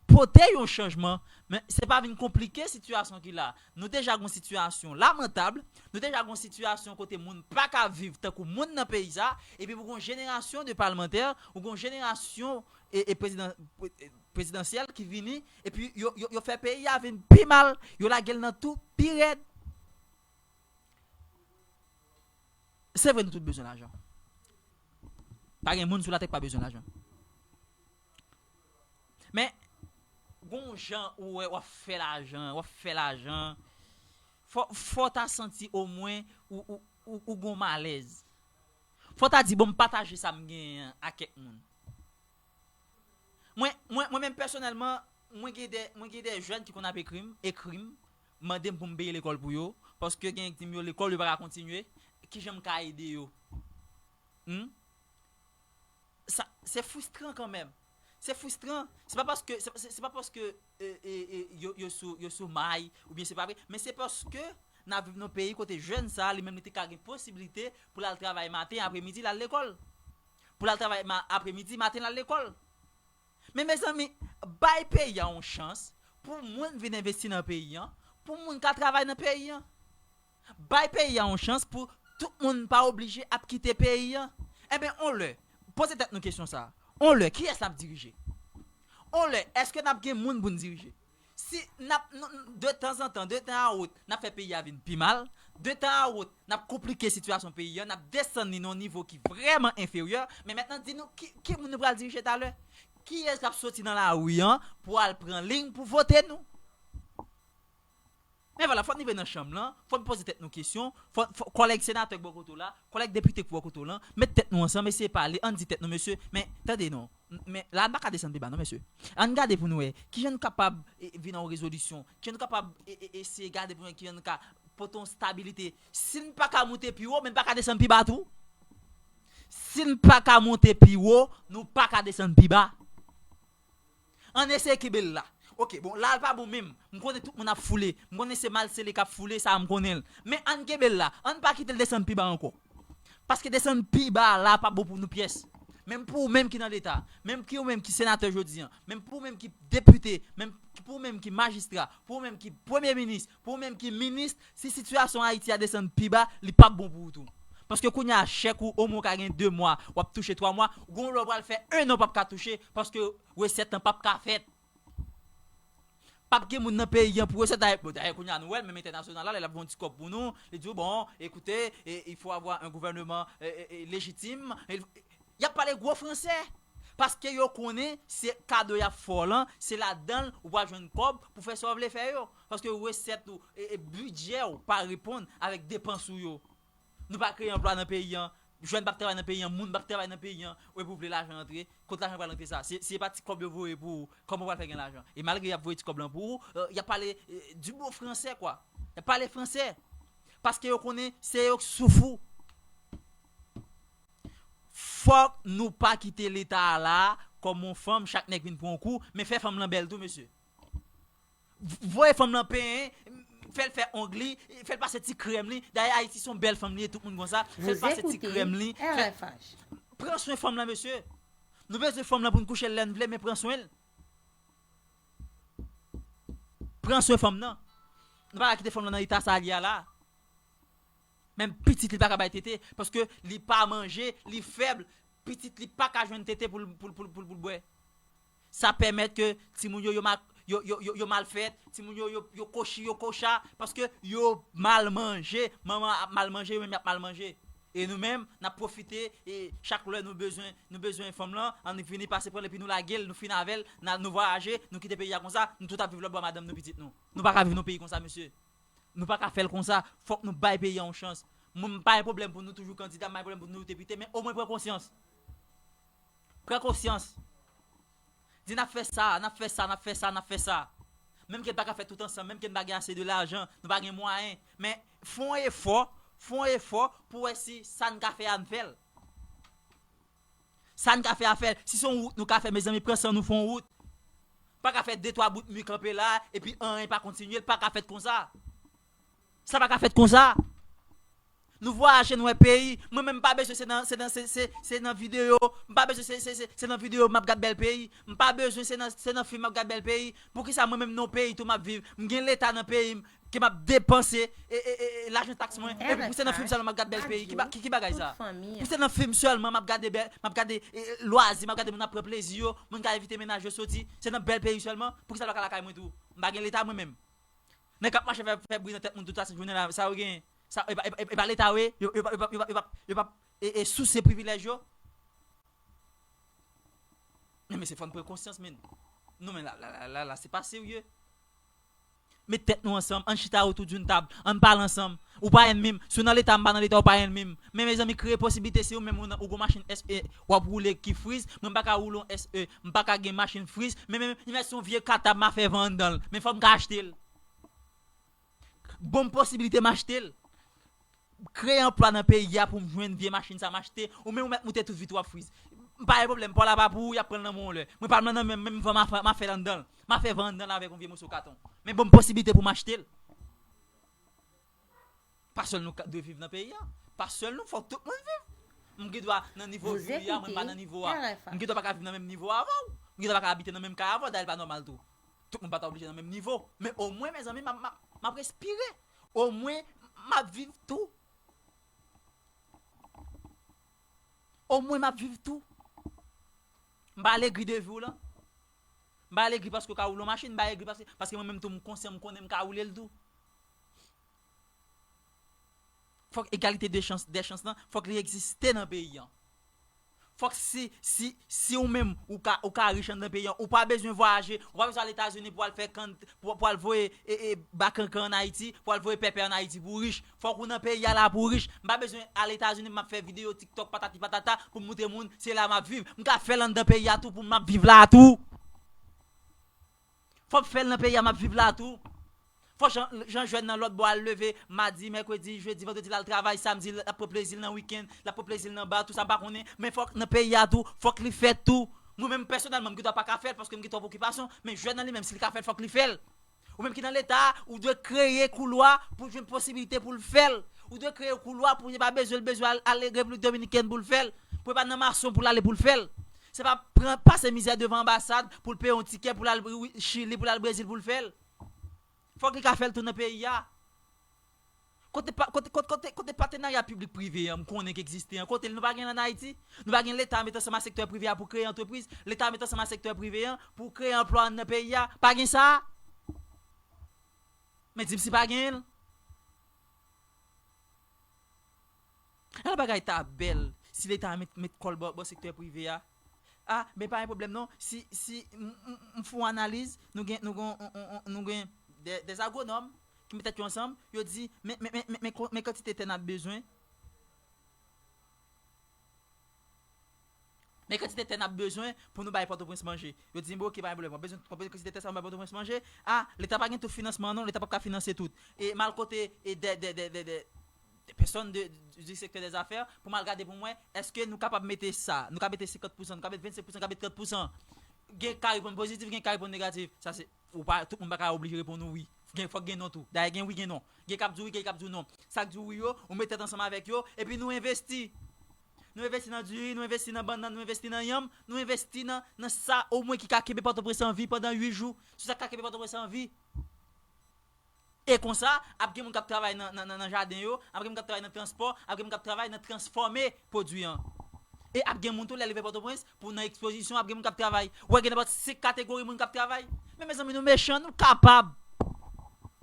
pote yon chanjman. Men se pa vin konplike sitiyasyon ki la. Nou deja gon sitiyasyon lamantab, nou deja gon sitiyasyon kote moun pa ka viv tankou moun nan peyi sa, epi pou gon jenerasyon de palmantè, ou gon jenerasyon e, e prezidan-, pre-, e prezidansyèl ki vini, epi yo, yo, yo fè peyi a vin pi mal, yo lage l nan tou pi rèd. Se vre, nou tout bezwen lajan. Pa gen moun sou latè ki pa bezwen lajan. Men, gon jan ou wè w ap fè lajan, w ap fè lajan. Fò, fò w ta santi omwen ou, ou, ou, ou gon malèz. Fò w ta di, bon, m pataje sa m genyen an ak kèk moun. Mwen, mwen, mwen menm pèsonèlman, mwen gen de, mwen gen de jèn ki konn ap ekri m, ekri m, mande m pou m peye lekòl pou yo, paske gen ki di m yo lekòl, yo pa ka kontinye, kijan m ka ede yo? Hmm? Sa, se fristran kanmenm. Se fristran. Se pa paske, se, se, se pa paske, e, e, e, yo, yo sou, yo sou may, oubyen se pa vre, men se paske n ap viv nan peyi kote jèn sa a, li menm li te ka gen posiblite pou l al travay maten, apremidi, l al lekòl. Pou l al travay ma-, apremidi, maten, l al lekòl. Men mezanmi, bay peyi a yon chans pou moun vin envesti nan peyi an, pou moun ka travay nan peyi an. Bay peyi a yon chans pou tout moun pa oblije ap kite peyi an. Enben, on lè, poze tèt nou kesyon sa a. On lè, kiyès n ap dirije? On lè, èske n ap gen moun pou n dirije? Si n ap, n, n, de tanzantan, de tan a wot, n ap fè peyi a vin pi mal, de tan a wot, n ap konplike sitiyasyon peyi a, n ap desann li nan yon nivo ki vrèman enferyè, men mentnan di nou ki, ki moun nou pral dirije talè? Kiyès k ap soti nan lari an pou al pran liy pou vote nou? Men vwala, fòk n rive nan chanm lan, fòk n poze tèt nou kesyon, fòk, fòk kòlèg senatè k bò kote w la, kòlèg depite k bò kote w lan, met tèt nou ansanm, eseye pale, ann di tèt nou, mesye, men tande non, men la n pa ka desann pi ba non, mesye. Ann gade pou nou wè, kijan n kapab e, e, vin a yon rezolisyon, kijan n kapab e, e, eseye gade pou nou wè kijan n ka pote yon stabilite. Si n pa ka monte pi wo, men n pa ka desann pi ba tou. Si n pa ka monte pi wo, nou pa ka desann pi ba. Ann eseye kenbe l la. Ok, bon, la l pa bon menm. M konnen tout moun ap foule. M konnen se Malsele k ap foule, sa a m konnen l. Men ann kenbe l la. Ann pa kite l desann pi ba ankò. Paske desann pi ba la pa bon pou nou pyès. Menm pou ou menm ki nan Leta, menm ki ou menm ki senatè jodi an, menm pou ou menm ki depite, menm pou ou menm ki majistra, pou ou menm ki premye minis, pou ou menm ki minis, si sitiyasyon Ayiti a desann pi ba, li p ap bon pou ou tou. Paske kounye a, chèk ou, omwen w ka gen de mwa, w ap touche twa mwa, gon lè w pral fè en an w p ap ka touche, paske resèt lan p ap ka fèt. P ap gen moun nan peyi an pou resèt. Dayè, bon, dayè, kounye a, nou wè l, menm entènasyonal la, lè l ap fè yon ti kòb pou nou, li di w, bon, écoutez, il faut avoir un gouvernement légitim. Y ap pale gwo fransè. Paske yo konnen se kado y ap fè w lan, se ladan l ou pral jwenn kòb pou fè sa w vle fè yo. Paske resèt ou, e, e bidjè w pa reponn avèk depans ou yo. Nou pa kreye anplwa nan peyi an, jèn p ap travay nan peyi an, moun p ap travay nan peyi an, epi w vle lajan antre, kot lajan pral antre sa? Se, se pa ti kòb yo voye pou ou, kòman w pral fè gen lajan? E malgre y ap voye ti kòb lan pou ou, euh, y ap pale, euh, du bon fransè, kwa. Y ap pale fransè. Paske yo konnen se yo k souf ou. Fòk nou pa kite Leta a la kòm yon fanm, chak nèg vin pran yon kou, men fè fanm lan bèl tou, mesye. V-, voye fanm lan penyen, fè l fè ong li, fè l pase ti krèm li. Dayè, Ayiti se yon bèl fanm li ye, tout moun konn sa. Fè l pase ti krèm li. Pran swen fanm lan, mesye. Nou bezwen fanm lan pou n kouche l lè n vle, men pran swen l. Pran swen fanm nan. Nou pa ka kite fanm lan nan eta sa li a la. Menm pitit li pa ka bay tete, paske li pa manje, li fèb, pitit li pa ka jwenn tete pou l, pou l, pou l, pou l, pou l bwè. Sa pèmèt ke timoun yo, yo ma-, yo, yo, yo, yo mal fèt, timoun yo, yo, yo kochi, yo kocha, paske yo mal manje, manman ap mal manje, yo menm y ap mal manje. E nou menm, n ap pwofite, e chak lè nou bezwen, nou bezwen fanm lan, ann vini pase pran l, epi nou lage l, nou fin avè l, n a, nou vwayaje, nou kite peyi a konsa, nou tout ap viv lòtbò madanm nou, pitit nou. Nou pa ka viv nan peyi konsa, mesye. Nou pa ka fè l konsa. Fòk nou bay peyi a yon chans. Mwen, m pa gen pwoblèm pou nou toujou kandida, m pa gen pwoblèm pou nou depite, men omwen pran konsyans. Pran konsyans. Di n ap fè sa, n ap fè sa, n ap fè sa, n ap fè sa. Menm ke n pa ka fè tout ansanm, menm ke n pa gen ase de lajan, nou pa gen mwayen. Men fè yon efò, fè yon efò pou wè si sa n ka fè a n fè l. Sa n ka fè a fè l. Si se yon wout nou ka fè, mezanmi, pran san nou fè yon wout. Pa ka fè de twa bout mi kanpe la, epi anyen pa kontinye, l pa ka fèt konsa. Sa pa ka fèt konsa. Nou vwayaje, nou wè peyi. Mwen menm, m pa bezwen se nan, se nan, se, se, se nan videyo. M pa bezwen se, se, se, se nan videyo m ap gad bèl peyi. M pa bezwen se nan, se nan fim m ap gad bèl peyi. Poukisa mwen menm nan peyi tou m ap viv? M gen Leta nan peyi m ke m ap depanse, e, e, e, e, lajan taks mwen. Epi pou se nan fim sèlman m ap gad bèl peyi. Ki ba-, ki, ki bagay sa? Pou se nan fim sèlman m ap gade bèl, m ap gade, e, e, lwazi, m ap gade moun ap pran plezi yo, moun ka envite mennaj yo soti. Se nan bèl peyi sèlman. Poukisa l pa ka lakay mwen tou? M pa gen Leta mwen menm. Nèg k ap mache fè, fè bri nan tèt moun tout lasent jounen la, sa yo genyen? Sa, e pa, e pa, e pa Leta yo ye? Yo, yo pa, yo pa, yo pa, yo pa, yo pa, e, e, souse privilèj yo? Men, mesye, fò n pran konsyans, men. Non, men la, la, la, la, la, se pa serye. Met tèt nou ansanm, ann chita otou d'une tab, ann pale ansanm. Ou pa ènmi m. Si w nan Leta, m pa nan Leta, ou pa ènmi m. Men, mezanmi, kreye posiblite, si ou menm ou nan, ou gon machin S E, w ap woule ki friz, mwen m pa ka woule yon S E, m pa ka gen machin friz, men, men, men, men si yon vye katab m a fè van anndan l, men fò m ka achte l. Ban m posiblite m achte l. Kreye anplwa nan peyi a pou m jwenn vye machin sa m achte, ou menm ou mèt moute tout vit ou ap friz. M pa gen pwoblèm, pa w la pa pou ou, y ap pran l nan men w lè. Mwen pa m nan men m, men m van m a fè, m a fè l anndan l. M a fè van anndan l avèk yon vye moso katon. Men ban m posiblite pou m achte l. Pa sèl nou ka dwe viv nan peyi a. Pa sèl nou, fòk tout moun viv. M gen dwa nan nivo vi a, mwen pa nan nivo a. M gen dwa pa ka viv nan menm nivo avè w. M gen dwa pa ka abite nan menm kay avè w, dayè l pa nòmal tou. Tout moun pa ta oblije nan menm nivo. Men omwen, mezanmi, m ap, m ap, m ap respire. Omwen, m ap viv tou. Omwen, m ap viv tou. M pa legri de vi w lan. M pa egri paske w ka woule yon machin, m pa egri paske, paske mwen menm tou m konsyan, m konnen m ka woule l tou. Fòk egalite de chans, de chans lan, fòk li egziste nan peyi an. Fòk si, si, si ou menm, ou ka, ou ka rich anndan peyi an, ou pa bezwen vwayaje, ou pa bezwen al Etazini pou al fè kann, pou, pou al voye e, e, bakankan ann Ayiti, pou al voye pèpè ann Ayiti pou w rich. Fòk ou nan peyi a la pou w rich. M pa bezwen al Etazini pou m ap fè videyo TikTok patati patata pou m moutre moun se la m ap viv. M ka fè l anndan peyi a tou pou m ap viv la tou. Fò m fè l nan peyi a m ap viv la tou. Fò Jan, Jan Jwenn nan lòt bò al leve madi, mèkredi, jedi, vandredi l al travay, samdi l ap pran plezi l nan wikenn, l ap pran plezi l nan ba, tou sa m pa konnen. Men fòk nan peyi a tou, fòk li fèt tou. Mwen menm pèsonèlman, m gendwa pa ka fè l paske m gen twòp okipasyon, men Jwenn nan li menm, si l ka fè l, fòk li fè l. Ou menm ki nan Leta, ou dwe kreye koulwa pou jwenn posibilite pou l fè l. Ou dwe kreye koulwa pou li pa bezwen, l bezwen al, al Repiblik Dominikèn pou l fè l. Pou li pa nan mason pou l ale pou l fè l. Se pa pran, pase mizè devan anbasad pou l peye yon tikè pou l al Chili, pou l al Brezil pou l fè l. Fòk li ka fè l tou nan peyi a. Kote, pa- kote, kote, kote, kote patenarya piblik prive an, m konnen ki egziste an, kote l, nou pa gen l ann Ayiti? Nou pa gen Leta met ansanm ak sektè prive a pou kreye antrepriz? Leta met ansanm ak sektè prive an pou kreye anplwa nan peyi a? Pa gen sa? Men di m si pa gen l. Ala bagay ta bèl si Leta a met, met kò l bò, bò sektè prive a. Ah, men pa gen pwoblèm non. Si, si m, m, m fè yon analiz, nou gen, nou gen, on, on, on, nou gen de, de agwonòm ki met tèt yo ansanm, yo di, men, men, men, men, men, men kantite tè n ap bezwen. Men kantite tè n ap bezwen pou nou bay Pòtoprens manje. Yo di m, ok, pa gen pwoblèm. W ap bezwen, w ap bezwen kantite tè sa pou bay Pòtoprens manje. Ah, Leta pa gen tout finansman an non, Leta p ap ka finanse tout. E m al kote e de, de, de, de, de, de pèsòn de, du secteur des affaires pou m al gade pou m wè, èske nou kapab mete sa, nou ka mete senkant pousan, nou ka mete vennsenk pousan, nou ka mete trant pousan. Gen ka reponn pozitif, gen ka reponn negatif. Sa se, ou pa, tout moun pa ka oblije reponn ou wi. Gen, fòk gen non tou. Dayè gen wi, gen non. Gen k ap di w wi, gen k ap di w non. Sa k di w wi yo, ou met tèt ansanm avèk yo, epi nou envesti. Nou envesti nan diri, nou envesti nan bannann, nou envesti nan yanm, nou envesti nan, nan sa omwen ki ka kenbe Pòtoprens an vi pandan uit jou. Se sa k ka kenbe Pòtoprens an vi. E konsa, ap gen moun k ap travay nan, nan, nan, nan jaden yo, ap gen moun k ap travay nan transpò, ap gen moun k ap travay nan transfòme pwodui an. E ap gen moun tou, lè l rive Pòtoprens, pou nan ekspozisyon, ap gen moun k ap travay. Ou wè gen nenpòt senk kategori moun k ap travay. Men mezanmi, nou mechan, nou kapab.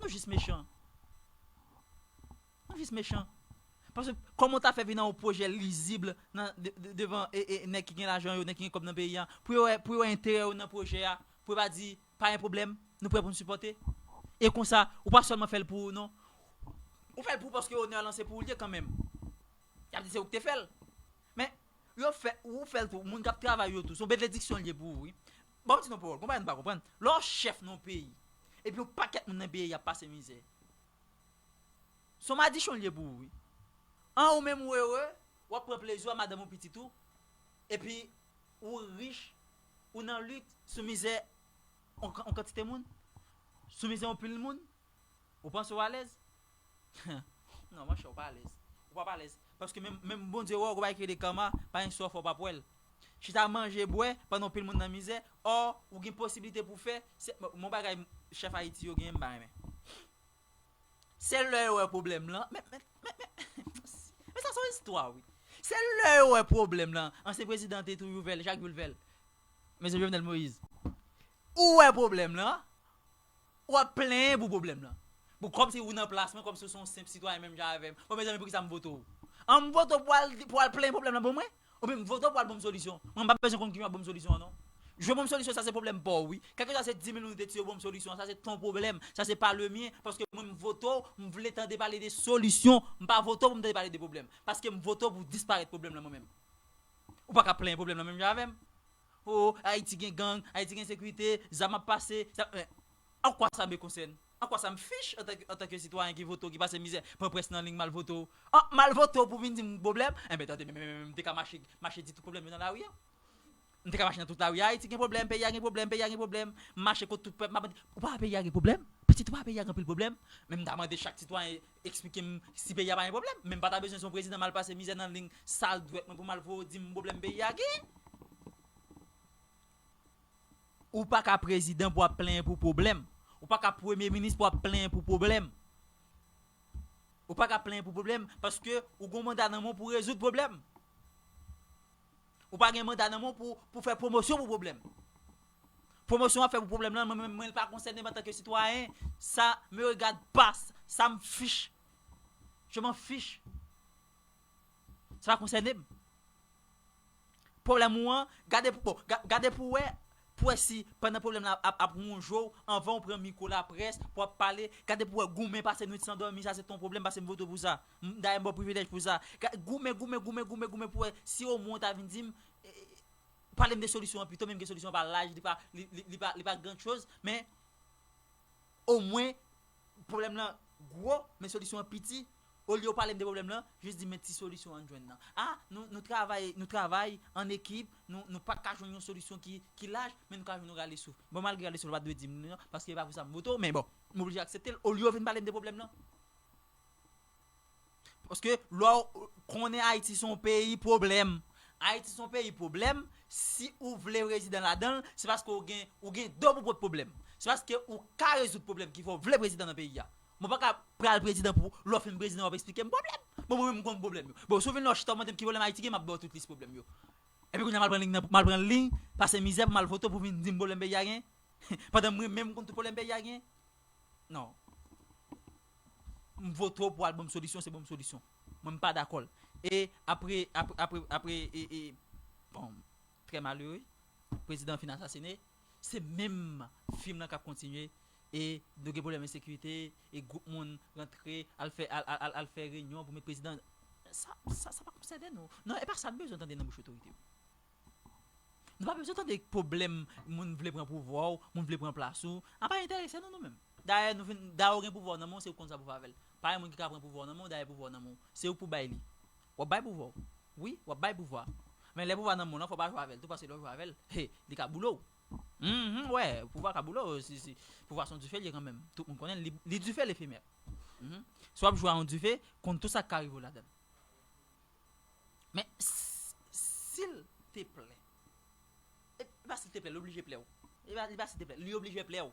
Nou jis mechan. Nou jis mechan. Paske kòman w ta fè vin nan yon pwojè lizib nan, de, de, devan e, e, nèg ki gen lajan yo, nèg ki gen kòb nan peyi a, pou yo wè, pou yo wè enterè yo nan pwojè a, pou yo pa di, pa gen pwoblèm, nou prè pou n sipòte. E konsa, ou pa sèlman fè l pou ou non. Ou fè l pou ou paske onè lan se pou ou l ye kanmenm. Y ap di se ou ki te fè l. Men, yo fè, ou fè l tou, moun k ap travay yo tou, se yon benediksyon l ye pou ou, wi. Bon, m di nou pawòl, konprann pa konprann. Lè w chèf nan yon peyi, epi yon pakèt moun nan peyi ap pase mizè. Se yon madichon l ye pou ou, wi. An ou menm ou ere, w ap pran plezi w a madanm ou pitit ou, epi ou rich, ou nan lit, sou mizè yon, yon kantite moun, sou mizè yon pil moun, ou panse w alèz? Non, monchè, ou pa alèz. Ou p ap alèz. Paske menm, menm Bondye wè w, ou pa ekri de kama, pa gen sa w fè w p ap wè l. Chita manje, bwè, pandan yon pil moun nan mizè, ò, ou gen posiblite pou fè, se, m, m, yon bagay chèf Ayiti yo genyen, m pa renmen. Se lè yo wè pwoblèm lan. Men, men, men, men, men sa se yon istwa, wi. Se lè yo wè pwoblèm lan. Ansyen prezidan te tou Youvèl, Jacques Youvèl. Mesye Jovenel Moïse. Ou wè pwoblèm lan, w ap plenyen pou pwoblèm lan. Bon, kòmsi ou nan plas mwen, kòmsi ou se yon senp sitwayen menm jan avè m. Bon, mezanmi, poukisa m vote w? An m vote w pou al, pou al plenyen pwoblèm lan pou mwen? Oubyen m vote w pou al ban m solisyon. Mwen, m pa bezwen konn kijan w ap ban m solisyon an, non. Jwe ban m solisyon, sa se pwoblèm pa w, wi. Kèlkeswa se di mil moun ou te tiye w ban m solisyon an, sa se ton pwoblèm. Sa se pa le mien, paske mwen, m vote w, m vle tande pale de solisyon. M pa vote w pou m tande pale de pwoblèm. Paske m vote w pou disparèt pwoblèm lan mwen menm. Ou pa ka plenyen pwoblèm lan menm jan avè m. Oh, Ayiti gen gang, Ayiti gen ensekirite, zam ap pase. Sa, men, an kwa sa me konsène? An kwa sa m fich antanke, antanke sitwayen ki vote w, ki pase mizè, pran près nan liy, m al vote w? An, m al vote w pou vin di m pwoblèm? Enben, tande, men, men, men, men, m te ka mache, mache di tout pwoblèm yo nan lari a. M te ka mache nan tout lari a, Ayiti gen pwoblèm, peyi a gen pwoblèm, peyi a gen pwoblèm. M mache kot tout pèp, m ap mande, ou pa wè peyi a gen pwoblèm? Pitit, ou pa wè peyi a gen anpil pwoblèm? Men m ta mande chak sitwayen eksplike m si peyi a pa gen pwoblèm. Men m pa ta bezwen se yon prezidan m al pase mizè nan liy sal dwèt mwen pou m al voye w di m pwoblèm peyi a gen. Ou pa ka prezidan pou w ap plenyen pou pwoblèm. Ou pa ka premye minis pou w ap plenyen pou pwoblèm. Ou pa ka plenyen pou pwoblèm paske ou gen yon manda nan men w pou rezoud pwoblèm. Ou pa gen manda nan men w pou, pou fè pwomosyon pou pwoblèm. Pwomosyon w ap fè pou pwoblèm lan, mwen menm, mwen, l pa konsène m antanke sitwayen. Ça me regarde pas, ça me fiche. Je m'en fiche. Sa pa konsène m. Pwoblèm ou an, gade pou, bon, ga- gade pou wè, pou wè si pandan pwoblèm la ap, ap wonje w, anvan w pran mikwo laprès, pou w ap pale, gade pou wè goumen pase nwit san dòmi, sa se ton pwoblèm, pase m vote w pou sa. M- Dayè m ba w privilèj pou sa. Ga- Goumen, goumen, goumen, goumen, goumen pou wè si omwen w ta vin di m, e, pale m de solisyon an pito, menm ke solisyon an pa laj, li pa, li, li, li pa, li pa gran choz, men omwen pwoblèm lan gwo, men solisyon an piti. Olye w pale m de pwoblèm lan, jis di men ti solisyon an jwenn nan. A, nou, nou travay, nou travay an ekip, nou, nou pa t ka jwenn yon solisyon ki, ki laj, men nou ka jwenn yon rale souf. Bon, malgre rale souf la pa t dwe di m non, paske e pa pou sa m vote w, men bon, m oblije aksepte l. Olye w vin pale m de pwoblèm lan. Paske lè w konnen Ayiti se yon peyi pwoblèm. Ayiti se yon peyi pwoblèm. Si ou vle rezidan ladan l, se paske ou gen, ou gen do pou pot pwoblèm. Se paske ou ka rezoud pwoblèm ki fè w vle prezidan nan peyi a. Mwen pa ka pral prezidan pou lè w fin prezidan w ap eksplike m pwoblèm. Bon, mwen menm m konn pwoblèm yo. Bon, si w vin la w chita w mande m ki pwoblèm Ayiti gen, m ap ba w tout lis pwoblèm yo. Epi kounye a m al pran liy nan, m al pran liy, pase mizè pou m al vote w pou vin di m pwoblèm peyi a gen. Pandan mwen menm m konn tout pwoblèm peyi a gen. Non. M vote w pou al ban m solisyon, se ban m solisyon. Mwen m pa dakò l. E apre, apre, apre, apre, e, e, bon, trè malere, prezidan fin asasine, se menm fim lan k ap kontinye, e nou gen pwoblèm ensekirite, e gwoup moun rantre, al fè, al, al, al, al fè reyinyon pou met prezidan. Sa, sa, sa pa konsène nou. Non, e pa sa n bezwen tande nan bouch otorite yo. Nou pa bezwen tande pwoblèm moun vle pran pouvwa w, moun vle pran plas ou. A pa enterese nou, nou menm. Dayè, nou vin, dayè w gen pouvwa w nan men w, se ou konn sa pou fè avè l. Pa gen moun ki ka pran pouvwa w nan men w, dayè pouvwa w nan men w. Se ou pou bay li. W ap bay pouvwa w. Wi, w ap bay pouvwa. Men lè pouvwa nan men w lan, fò w pa jwe avè l tou, paske lè w jwe avè l, he, li ka boule w. Mhm, wè, pouvwa ka boule w, si, si, pouvwa se yon dife l ye kanmenm. Tout moun konnen l, li, li dife l efemè. Mhm. Si w ap jwe a yon dife, konn tout sa k ka rive w ladan l. Men, s- silteplè. E pa silteplè, li oblije plè w. E pa, li pa silteplè, li oblije plè w.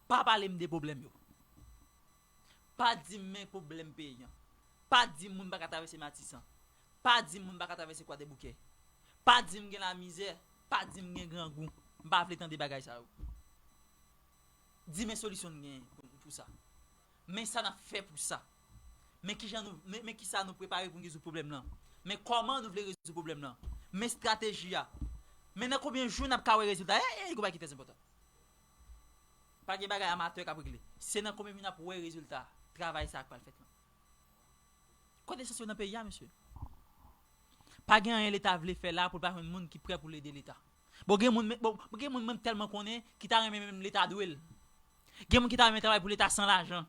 Pa pale m de pwoblèm yo. Pa di m men pwoblèm peyi an. Pa di m moun pa ka travèse Matisan. Pa di m moun pa ka travèse Kwadèboukè. Pa di m gen lamizè. Pa di m gen grangou. M pa vle tande bagay sa yo. Di men solisyon n gen pou, pou sa. Men sa n ap fè pou sa. Men kijan nou, men, men kisa nou prepare pou n rezoud pwoblèm lan. Men kòman nou vle rezoud pwoblèm lan. Men estrateji a. Men nan konbyen jou n ap ka wè rezilta. E, e, e, yon bagay ki trè enpòtan. Pa gen bagay amatè k ap regle. Se nan konbyen jou n ap wè rezilta travay sa a k pral fèt lan. Konesans yo nan peyi a, mesye. Pa gen anyen Leta vle fè la pou l pa jwenn moun ki prè pou l ede Leta. Bon, gen moun, men- bon, gen moun mwen tèlman konnen ki ta renmen menm Leta dwe l. Gen moun ki ta renmen travay pou Leta san lajan.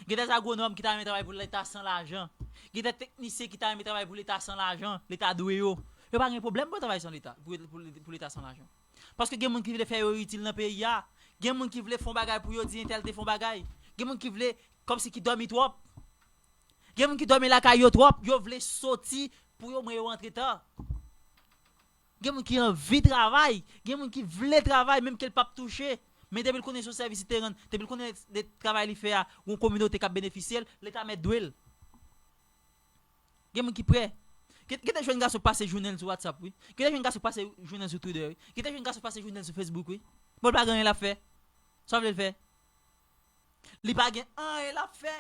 Gen dè agwonòm ki ta renmen travay pou Leta san lajan. Gen dè teknisyen ki ta renmen travay pou Leta san lajan. Leta dwe yo. Yo pa gen pwoblèm pou yo travay san Leta, pou, pou, pou Leta san lajan. Paske gen moun ki vle fè yo itil nan peyi a. Gen moun ki vle fè yon bagay pou yo di entèl te fè yon bagay. Gen moun ki vle kòmsi ki dòmi twòp. Gen moun ki dòmi lakay yo twòp, yo vle soti pou yo mwen yo rantre ta. Gen moun ki anvi travay, gen moun ki vle travay, menm ke l p ap touche. Men depi l konnen se yon sèvis li te rann, depi l konnen de travay li fè a, yon kominote k ap benefisye l, Leta mèt dwe l. Gen moun ki prè. Gen, gen de jèn gason k pase jounen l sou WhatsApp, wi. Gen de jèn gason k pase jounen l sou Twitter, wi. Gen de jèn gason k pase jounen l sou Facebook, wi. Bon, l pa gen anyen l ap fè. Sa w vle l fè? Li pa gen anyen l ap fè.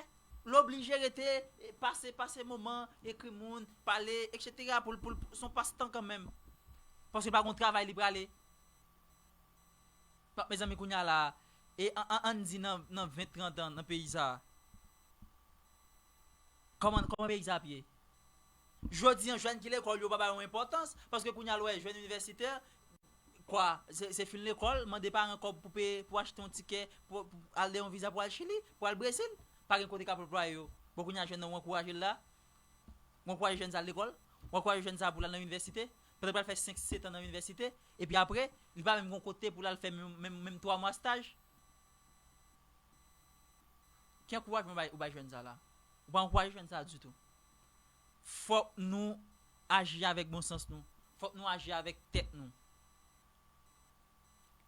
L oblije rete, e, pase, pase moman, ekri moun, pale, etsetera, pou l, pou l, se yon pastan kanmenm. Paske l pa gen yon travay li prale. Bon, mezanmi, kounye a la, e an, an, ann di nan, nan ven, trant an nan peyi sa a, kòman, kòman peyi sa ap ye? Jodi an, jèn ki lekòl yo pa ba yo enpòtans, paske kounye a l wè jèn inivèsitè, kwa, se, se fin lekòl, mande paran kòb pou peye, pou achte yon tikè, pou, pou al de yon viza pou al Chili, pou al Brezil, pa gen kote k ap anplwaye yo. Bon, kounye a jèn nan, w ankouraje l la, w ankouraje jèn sa al lekòl, w ankouraje jèn sa pou l al nan inivèsite, pandan l pral fè senk, sèt an nan inivèsite, epi apre, li pa menm gen yon kote pou l al fè menm, menm, menm twa mwa staj. Ki ankourajman ou bay, ou bay jèn sa la? Ou pa ankouraje jèn sa ditou. Fòk nou aji avèk bon sans nou. Fòk nou aji avèk tèt nou.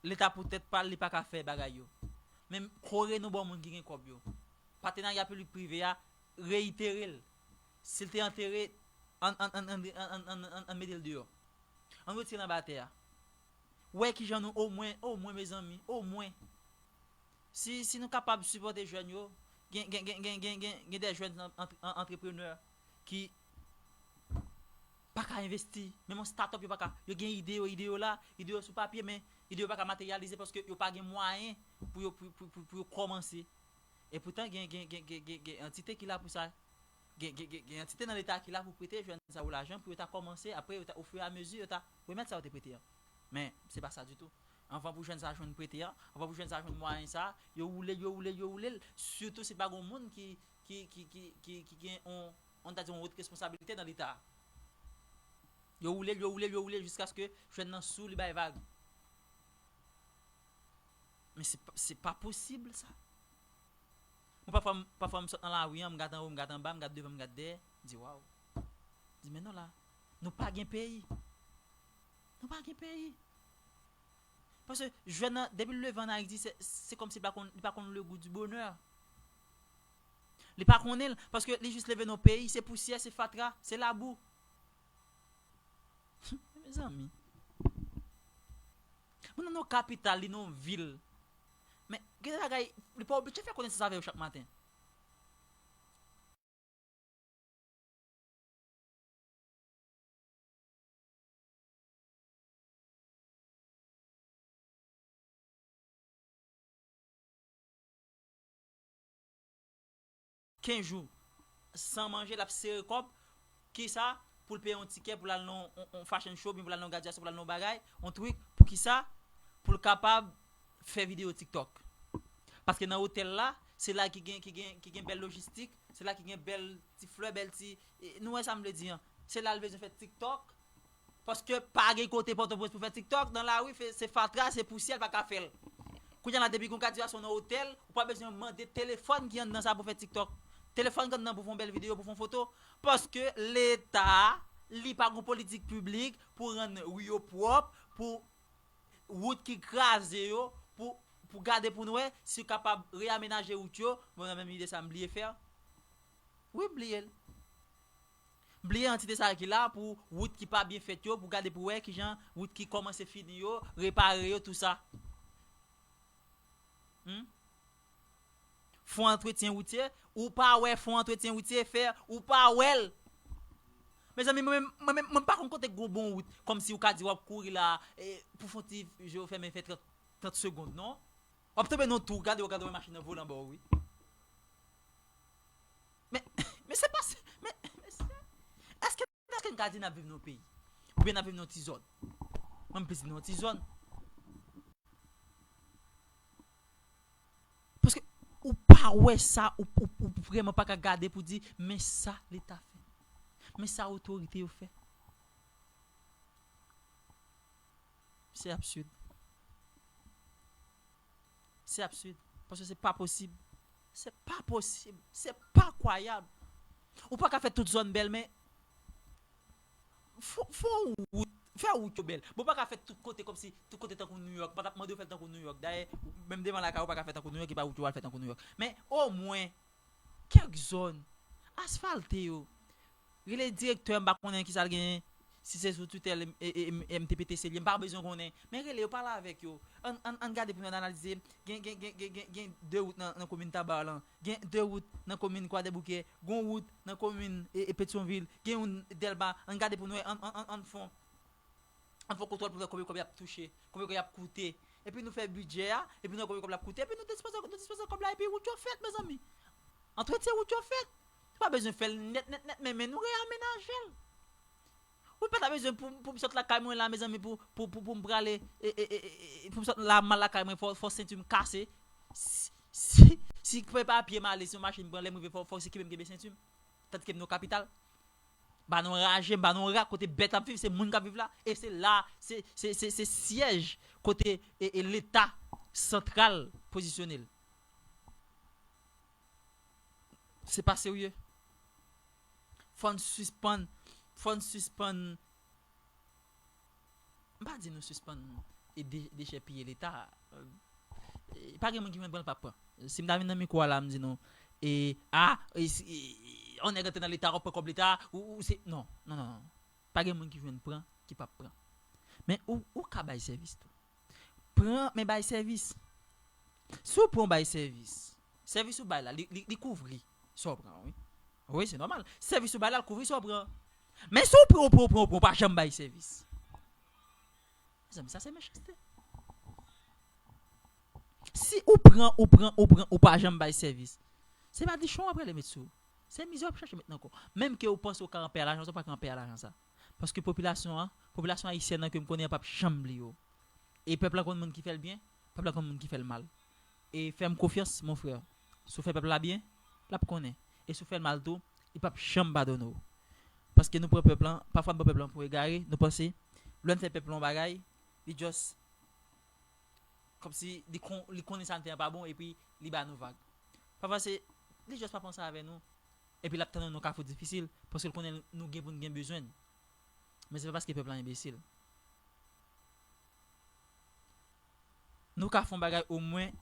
Leta pou tèt pa l, li pa ka fè bagay yo. Men kore nou ba moun ki gen kòb yo. Patenarya piblik prive a, reyitere l. Si l te antere, ann, ann, ann mete l deyò. Ann retire l anba tè a. wè kijan nou omwen, omwen, mezanmi, omwen. Si, si nou kapab sipòte jèn yo, gen, gen, gen, gen, gen, gen, gen de jèn an-, antre-, an-, antreprenè ki pa ka envesti, menm yon startup yo pa ka, yo gen ide yo, ide yo la, ide yo sou papye, men ide yo pa ka materyalize paske yo pa gen mwayen pou yo, pou, pou, pou, pou yo kòmanse. E poutan, gen, gen, gen, gen, gen, gen antite ki la pou sa. Gen, gen, gen, gen antite nan Leta ki la pou prete jèn sa yo lajan, pou yo ta kòmanse, apre, yo ta, ofiramezi, yo ta remèt sa yo te prete an. Men, se pa sa ditou. Anvan pou jèn sa jwenn prete an, anvan pou jèn sa jwenn mwayen sa, yo woule l, yo woule l, yo woule l. Sitou si pa gen moun ki, ki, ki, ki, ki, ki gen on, on ta di on wot responsabilite nan Leta. Yo woule l, yo woule l, yo woule l jiskaske jèn nan sou li bay vag. Men se pa, se pa posib sa. Mwen pafwa, m- pafwa m sot nan lari an, m gad anwo, m gad anba, m gad devan, m gad dèyè, m di waw. M di men non la, nou pa gen peyi. Nou pa gen peyi. Paske jèn nan, depi l leve an Ayiti, se, se kòmsi li pa konn, li pa konn le goût du bonheur. Li pa konnen l, paske li jis leve nan peyi, se pousyè, se fatra, se labou. Mezanmi. Moun nan nan kapital, li nan vil. Men, gen de bagay, li pa oblije fè konesans avè yo chak maten. Kenz jou san manje, l ap sere kòb. Kisa? Pou l peye yon tikè, pou l al nan yon, yon, yon fashion show, oubyen pou l al nan yon gradyasyon, pou l al nan yon bagay, yon trik. Pou kisa? Pou l kapab fè videyo TikTok. Paske nan otèl la, se la ki gen, ki gen, ki gen bèl lojistik, se la ki gen bèl ti flè, bèl ti, e, nou wè sa m vle di an. Se la l bezwen fè TikTok. Paske pa gen kote Pòtoprens pou fè TikTok, nan lari, fe- se fatra, se pousyè, l pa ka fè l. Kounye a la, depi gen yon gradyasyon nan otèl, ou pa bezwen mande telefòn ki anndan sa pou fè TikTok. Telefòn ki anndan pou fè yon bèl videyo, pou fè yon foto. Paske Leta, li pa gen politik piblik pou rann ri yo pwòp, pou wout ki kraze yo, pou, pou gade pou n wè si yo kapab reyamenaje wout yo. Bon, nan menm ide sa, m bliye fè. Wi, m bliye l. M bliye antite sa ki la pou wout ki pa byen fèt yo, pou gade pou wè kijan wout ki kòmanse fini yo, repare yo, tou sa. Hmm? Fon antretyen woutye, ou pa wè fon antretyen woutye fè, ou pa wè l. Mezanmi, mwen menm, mwen menm, mwen pa konn kote gwo bon wout, kòmsi ou ka di w ap kouri la, e, pou fon ti je w fèmen fè trant, trant segonn, non. W ap tonbe nan tou, gade w, gade w, machin nan volan ba w, wi. Men, men se pa, men, men se, èske, èske n ka di n ap viv nan yon peyi? Oubyen n ap viv nan yon ti zòn? Mwen, m plis di nan yon ti zòn. Paske ou pa wè sa, ou, ou, ou vrèman pa ka gade pou di, men sa Leta fè. Men sa otorite yo fè. Se absid. Se absid. Paske se pa posib. Se pa posib. Se pa kwayab. Ou pa ka fè tout zòn bèl, men fò, fò wout, fè wout yo bèl. Bon, ou pa ka fè tout kote kòmsi, tout kote tankou New York. Pa t ap mande yo fè l tankou New York. Dayè, menm devan lakay ou pa ka fè tankou New York, e pa wout yo pral fè tankou New York. Men omwen, kèk zòn, asfalte yo. Rele direktè, m pa konnen kisa l genyen, si se sou Twitter, e, e, e, M T P T C li ye, m pa bezwen konnen. Men rele yo, pale avèk yo. Ann, ann, ann gade pou nou analize. Gen, gen, gen, gen, gen, gen de wout nan, nan komin Taba lan. Gen de wout nan komin Kwadèboukè. Gen wout nan komin, e, e, Petyonvil. Gen youn Dèlma. Ann gade pou nou wè, ann, ann, ann, ann fon. Ann fè yon kontwòl pou n wè konbyen kòb y ap touche, konbyen kòb y ap koute. Epi nou fè bidjè a, epi nou wè konbyen kòb l ap koute, epi nou dispoze, nou dispoze kòb la, epi wout yo fèt, mezanmi. Antretyen wout yo fèt. Nou pa bezwen fè l nèt, nèt, nèt, men, men nou reyamenaje l. Wi, pa ta bezwen pou, pou m sot lakay mwen la, mezanmi, pou, pou, pou, pou m prale, e, e, e, e, e, pou m sot la, m al lakay mwen, fò, fò senti m kase. Si, si, si se pa pye m ale, si yon machin pran, lè m rive, fò, fò se kenbe m kenbe senti m. Tandiske m nan yon kapital. M pa nan yon raje, m pa nan yon rak kote bèt ap viv, se moun k ap viv la. E se la, se, se, se, se syèj kote e, e Leta santral pozisyone l. Se pa serye. Fò n sispann, fò n sispann M pa di nou sispann e de, dechèpiye Leta. E, pa gen moun ki jwenn pran, l p ap pran. Si m ta vin nan mikwo a la, m di nou, e, a, e, si, e, e, on nèg antre nan Leta, w ap pran kòb Leta, ou, ou se, non, non, non, non. Pa gen moun ki jwenn pran, ki p ap pran. Men ou, ou ka bay sèvis tou. pran, men bay sèvis. Si w pran, w bay sèvis. Sèvis ou bay la, li, li, li kouvri sa w pran, wi. Wi, se nòmal. Sèvis ou bay la, l kouvri sa w pran. Men si w pran, w pran, w pran, w pran, w pa janm bay sèvis. Mezanmi, sa se mechanste. Si ou pran, ou pran, ou pran, ou pa janm bay sèvis, se madichon w ap rele met sou ou. Se mizè w ap chache met nan kò w. Menm ke ou panse ou ka anpè a lajan sa, ou pa ka anpè a lajan sa. Paske popilasyon an, popilasyon ayisyèn nan ke m konnen an p ap janm bliye w. E pèp la konn moun ki fè l byen, pèp la konn moun ki fè l mal. E fè m konfyans, mon frè. Si w fè pèp la byen, l ap konnen. E si w fè l mal tou, li p ap janm padone w. Paske nou pran pèp lan, pafwa n pran pèp lan pou egare, nou panse, lè n fè pèp lan yon bagay, li just kòmsi li kon, li konnen sa n fè an pa bon, epi li ba nou vag. Pafwa se, li just pa panse avè nou, epi l ap tann nou nan kafou difisil, paske l konnen nou gen pou n gen bezwen n. Men se pa paske pèp la enbesil. Nou ka fè yon bagay omwen,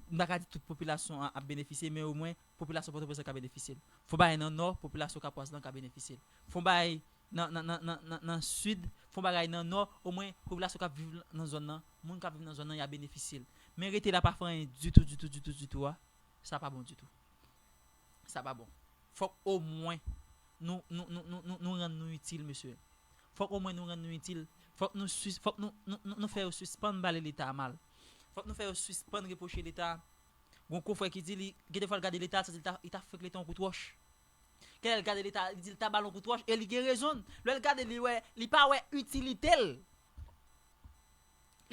m pa ka di tout popilasyon an ap benefisye, men omwen popilasyon Pòtoprens lan ka benefisye l. Fè yon bagay nan Nò, popilasyon Kapwaz lan ka benefisye l. Fè yon bagay nan, nan, nan, nan, nan, nan Sid, fè yon bagay nan Nò, omwen popilasyon k ap viv nan zòn nan, moun k ap viv nan zòn nan, y a benefisye l. Men rete la pa fè anyen ditou, ditou, ditou, ditou a, sa pa bon ditou. Sa pa bon. Fòk omwen nou, nou, nou, nou, nou, nou rann nou itil, mesye. Fòk omwen nou rann nou itil. Fòk nou sis-, fòk nou, nou, nou, nou fè yo sispann pale Leta mal. Fòk nou fè yo sispann repwoche Leta. Gon konfrè ki di li, gen de fwa l gade Leta, l santi li ta, li ta fèk Leta yon kout wòch. Kè l gade Leta, li di l ta ba l yon kout wòch, e li gen rezon l. Lè l gade, li wè, li pa wè itilite l.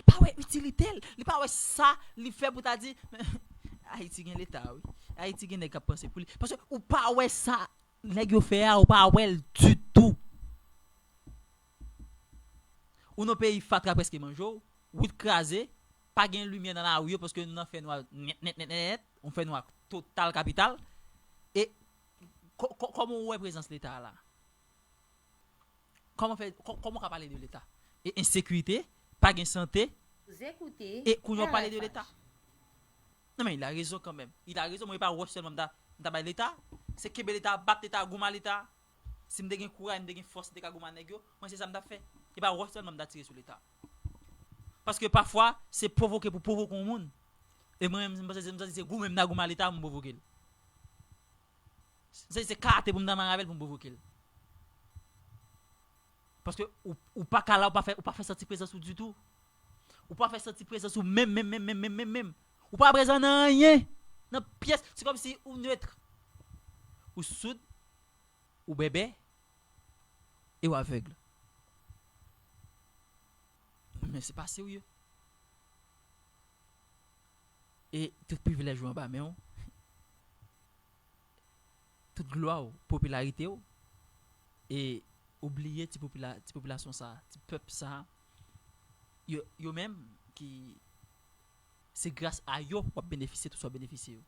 Li pa wè itilite l. Li pa wè sa li fè pou ta di, men, Ayiti gen Leta, wi. Ayiti gen nèg k ap panse pou li. Paske ou pa wè sa nèg yo fè a, ou pa wè l ditou. Ou nan peyi fatra prèske manje w, wout kraze, pa gen limyè nan lari yo paske nou nan fènwa nèt, nèt, nèt, nèt, nèt, yon fènwa total kapital. E kò-, kò-, kòman ou wè prezans Leta a la? Kòman fè, kò-, kòman w ka pale de Leta? E ensekirite, pa gen sante, e kounye a w pale de Leta. Non, men il a raison quand même. Il a raison, mwen e pa wòch sèlman m ta, m ta bay Leta. Se kenbe Leta, bat Leta, goumen Leta. Si m te gen kouraj, m te gen fòs, m te ka goumen nèg yo, mwen se sa m t ap fè. E pa wòch sèlman m ta tire sou Leta. Paske pafwa, se pwovoke pou pwovoke yon moun. E mwen menm, m panse se, m santi se goumen m ta goumen Leta pou m pwovoke l. Se, se karate pou m ta mare avè l pou m pwovoke l. Paske ou, ou pa ka la, ou pa fè, ou pa fè santi prezans ou ditou. Ou pa fè santi prezans ou menm, menm, menm, menm, menm, menm, menm. Ou pa prezan nan anyen. Nan pyès, se kòmsi ou nèt. Ou soud, ou bèbè, e w avèg. Men se pa serye. E tout privilèj ou anba men w, tout glwa w, popilarite w, e ou bliye ti popila-, ti popilasyon sa, ti pèp sa, yo, yo menm ki, se gras a yo w ap benefisye tout sa w benefisye yo.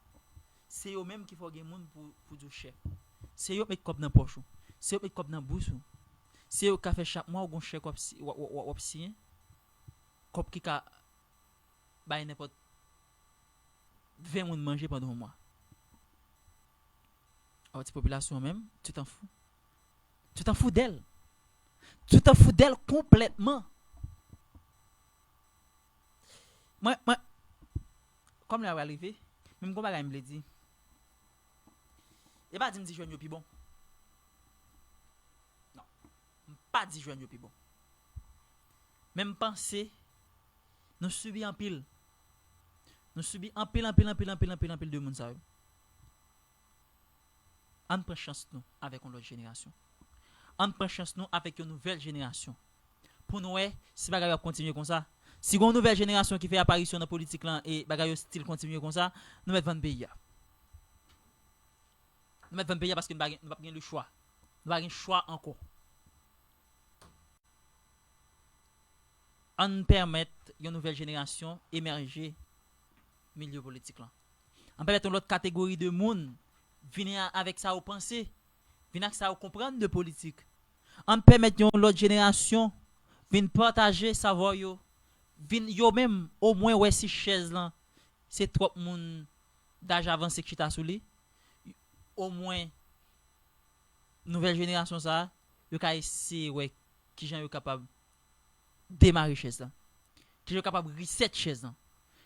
Se yo menm ki fè w gen moun pou, pou di w chèf. Se yo k met kòb nan pòch ou. Se yo k met kòb nan bous ou. Se yo k ka fè chak mwa w gon chèk w ap si-, w, w, w, w ap siyen. Kòb ki ka bay nenpòt ven moun manje pandan yon mwa. Alò, ti popilasyon an menm, tu t'en fous. Tu t'en fous d'elle. Tu t'en fous d'elle konplètman. Mwen, mwen, kòm lè a pral rive, men m gon bagay m vle di. E pa di m di jèn yo pi bon. Non. M pa di jèn yo pi bon. Men m panse nou sibi anpil. Nou sibi anpil, anpil, anpil, anpil, anpil, anpil de moun sa yo. Ann pran chans nou avèk yon lòt jenerasyon. Ann pran chans nou avèk yon nouvèl jenerasyon. Pou nou wè si bagay yo ap kontinye konsa. Si gon nouvèl jenerasyon ki fè aparisyon nan politik lan e bagay yo still kontinye konsa, nou mèt vann peyi a. Nou mèt vann peyi a paske nou pa gen, nou p ap gen lechwa. Nou pa gen chwa ankò. Ann pèmèt yon nouvèl jenerasyon emèje milye politik lan. Ann pèmèt yon lòt kategori de moun vini a-, avèk sa yo panse, vin ak sa yo konprann de politik. Ann pèmèt yon lòt jenerasyon vin pataje savwa yo, vin yo menm omwen wè si chèz lan se twòp moun daj avanse k chita sou li. Omwen nouvèl jenerasyon sa a, yo ka eseye wè kijan yo kapab demare chèz la. ke yo kapab reset chèz lan,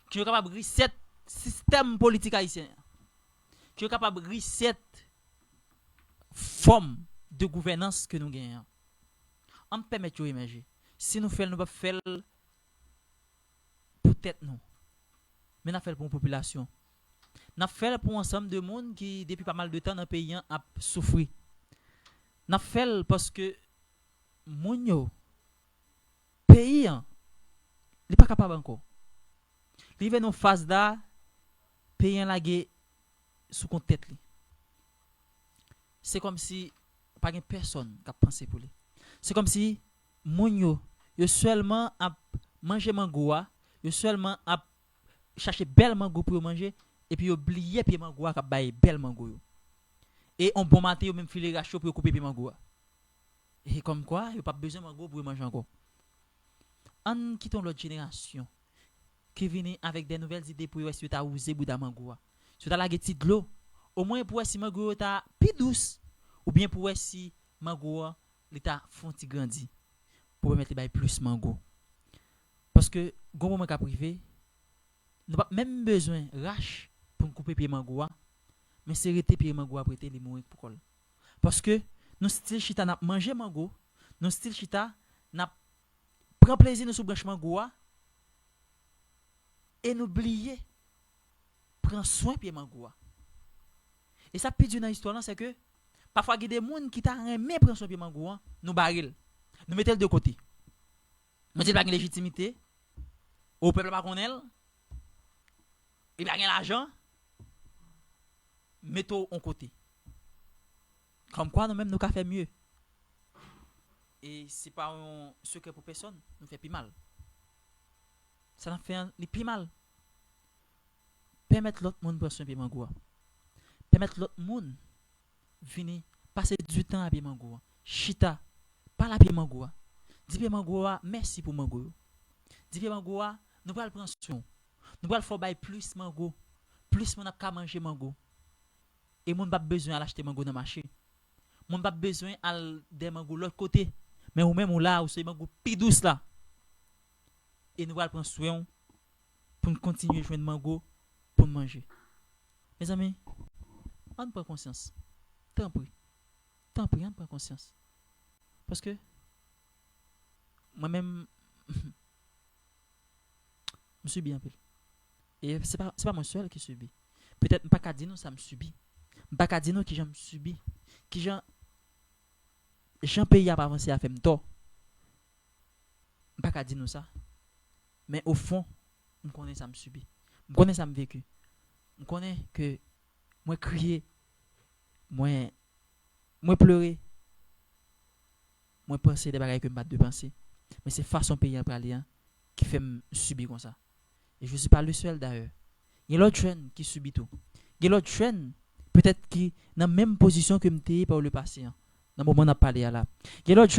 ke yo kapab reset sistèm politik ayisyen an, ke yo kapab reset fòm de gouvènans ke nou genyen an. Ann pèmèt yo emèje. Si nou fè l, nou p ap fè l pou tèt nou, men n ap fè l pou yon popilasyon. N ap fè l pou yon ansanm de moun ki, depi pa mal de tan nan peyi an, ap soufri. N ap fè l paske moun yo, peyi an, li pa kapab ankò. Li rive nan yon faz la, peyi an lage sou kont tèt li. Se kòmsi pa gen pèsonn k ap panse pou li. Se kòmsi moun yo, yo sèlman ap manje mango a, yo sèlman ap chache bèl mango pou yo manje, epi yo bliye pye mango a k ap bay bèl mango yo. E yon bon maten, yo menm file rach yo pou yo koupe pye mango a. E kòmkwa, yo p ap bezwen mango pou yo manje ankò. Ann kite yon lòt jenerasyon ki vini avèk de nouvèl zide pou yo wè si yo ta wouze bouda mango a, si yo ta lage ti dlo, omwen pou wè si mango yo ta pi dous, oubyen pou wè si mango a, li ta fè yon ti grandi, pou pèmèt li bay plis mango. Paske, gon moman k ap rive, nou p ap menm bezwen rach pou n koupe pye mango a, men se rete pye mango a ap rete, li mouri pou kò l. Paske, nou still chita n ap manje mango, nou still chita n ap pran plezi nou sou branch mango a, e nou bliye pran swen pye mango a. E sa k pi di nan istwa lan, se ke pafwa gen de moun ki ta renmen pran swen pye mango a, nou bare l. Nou mete l de kote. Nou di l pa gen lejitimite, ou pèp la pa konnen l, li pa gen lajan, mete w yon kote. Kòmkwa nou menm nou ka fè mye. E se pa yon sekrè pou pèsonn, nou fè pi mal. Sa n ap fè an, li pi mal. Pèmèt lòt moun pran swen pye mango a. Pèmèt lòt moun vini pase ditan a pye mango a. Chita, pale a pye mango a. Di pye mango a mèsi pou mango yo. Di pye mango a, nou pral pran swen w. Nou pral fè w bay plis mango. Plis moun ap ka manje mango. E moun p ap bezwen al achte mango nan mache. Moun p ap bezwen al dèyè mango lòt kote. Men ou menm ou la, ou se mango pi dous la. E nou pral pran swen w pou n kontinye jwenn mango pou n manje. Mezanmi, ann pran konsyans. Tanpri. Tanpri, ann pran konsyans. Paske, mwen menm, m sibi anpil. E se pa, se pa mwen sèl ki sibi. Petèt m pa ka di nou sa m sibi. M pa ka di nou kijan m sibi. Kijan, jan peyi a ap avanse a fè m tò. M pa ka di nou sa. Men ofon, m konnen sa m sibi. M konnen sa m veki. M konnen ke mwen kriye, mwen, mwen plere, mwen panse de bagay ke m pa t dwe panse. Men se fason peyi a prale an ki fè m sibi konsa. E je suis pas le seul d'ailleurs. Gen lòt jèn ki sibi tou. Gen lòt jèn, petèt ki nan menm pozisyon ke m te ye pa le pase an, nan moman n ap pale a la. Gen lòt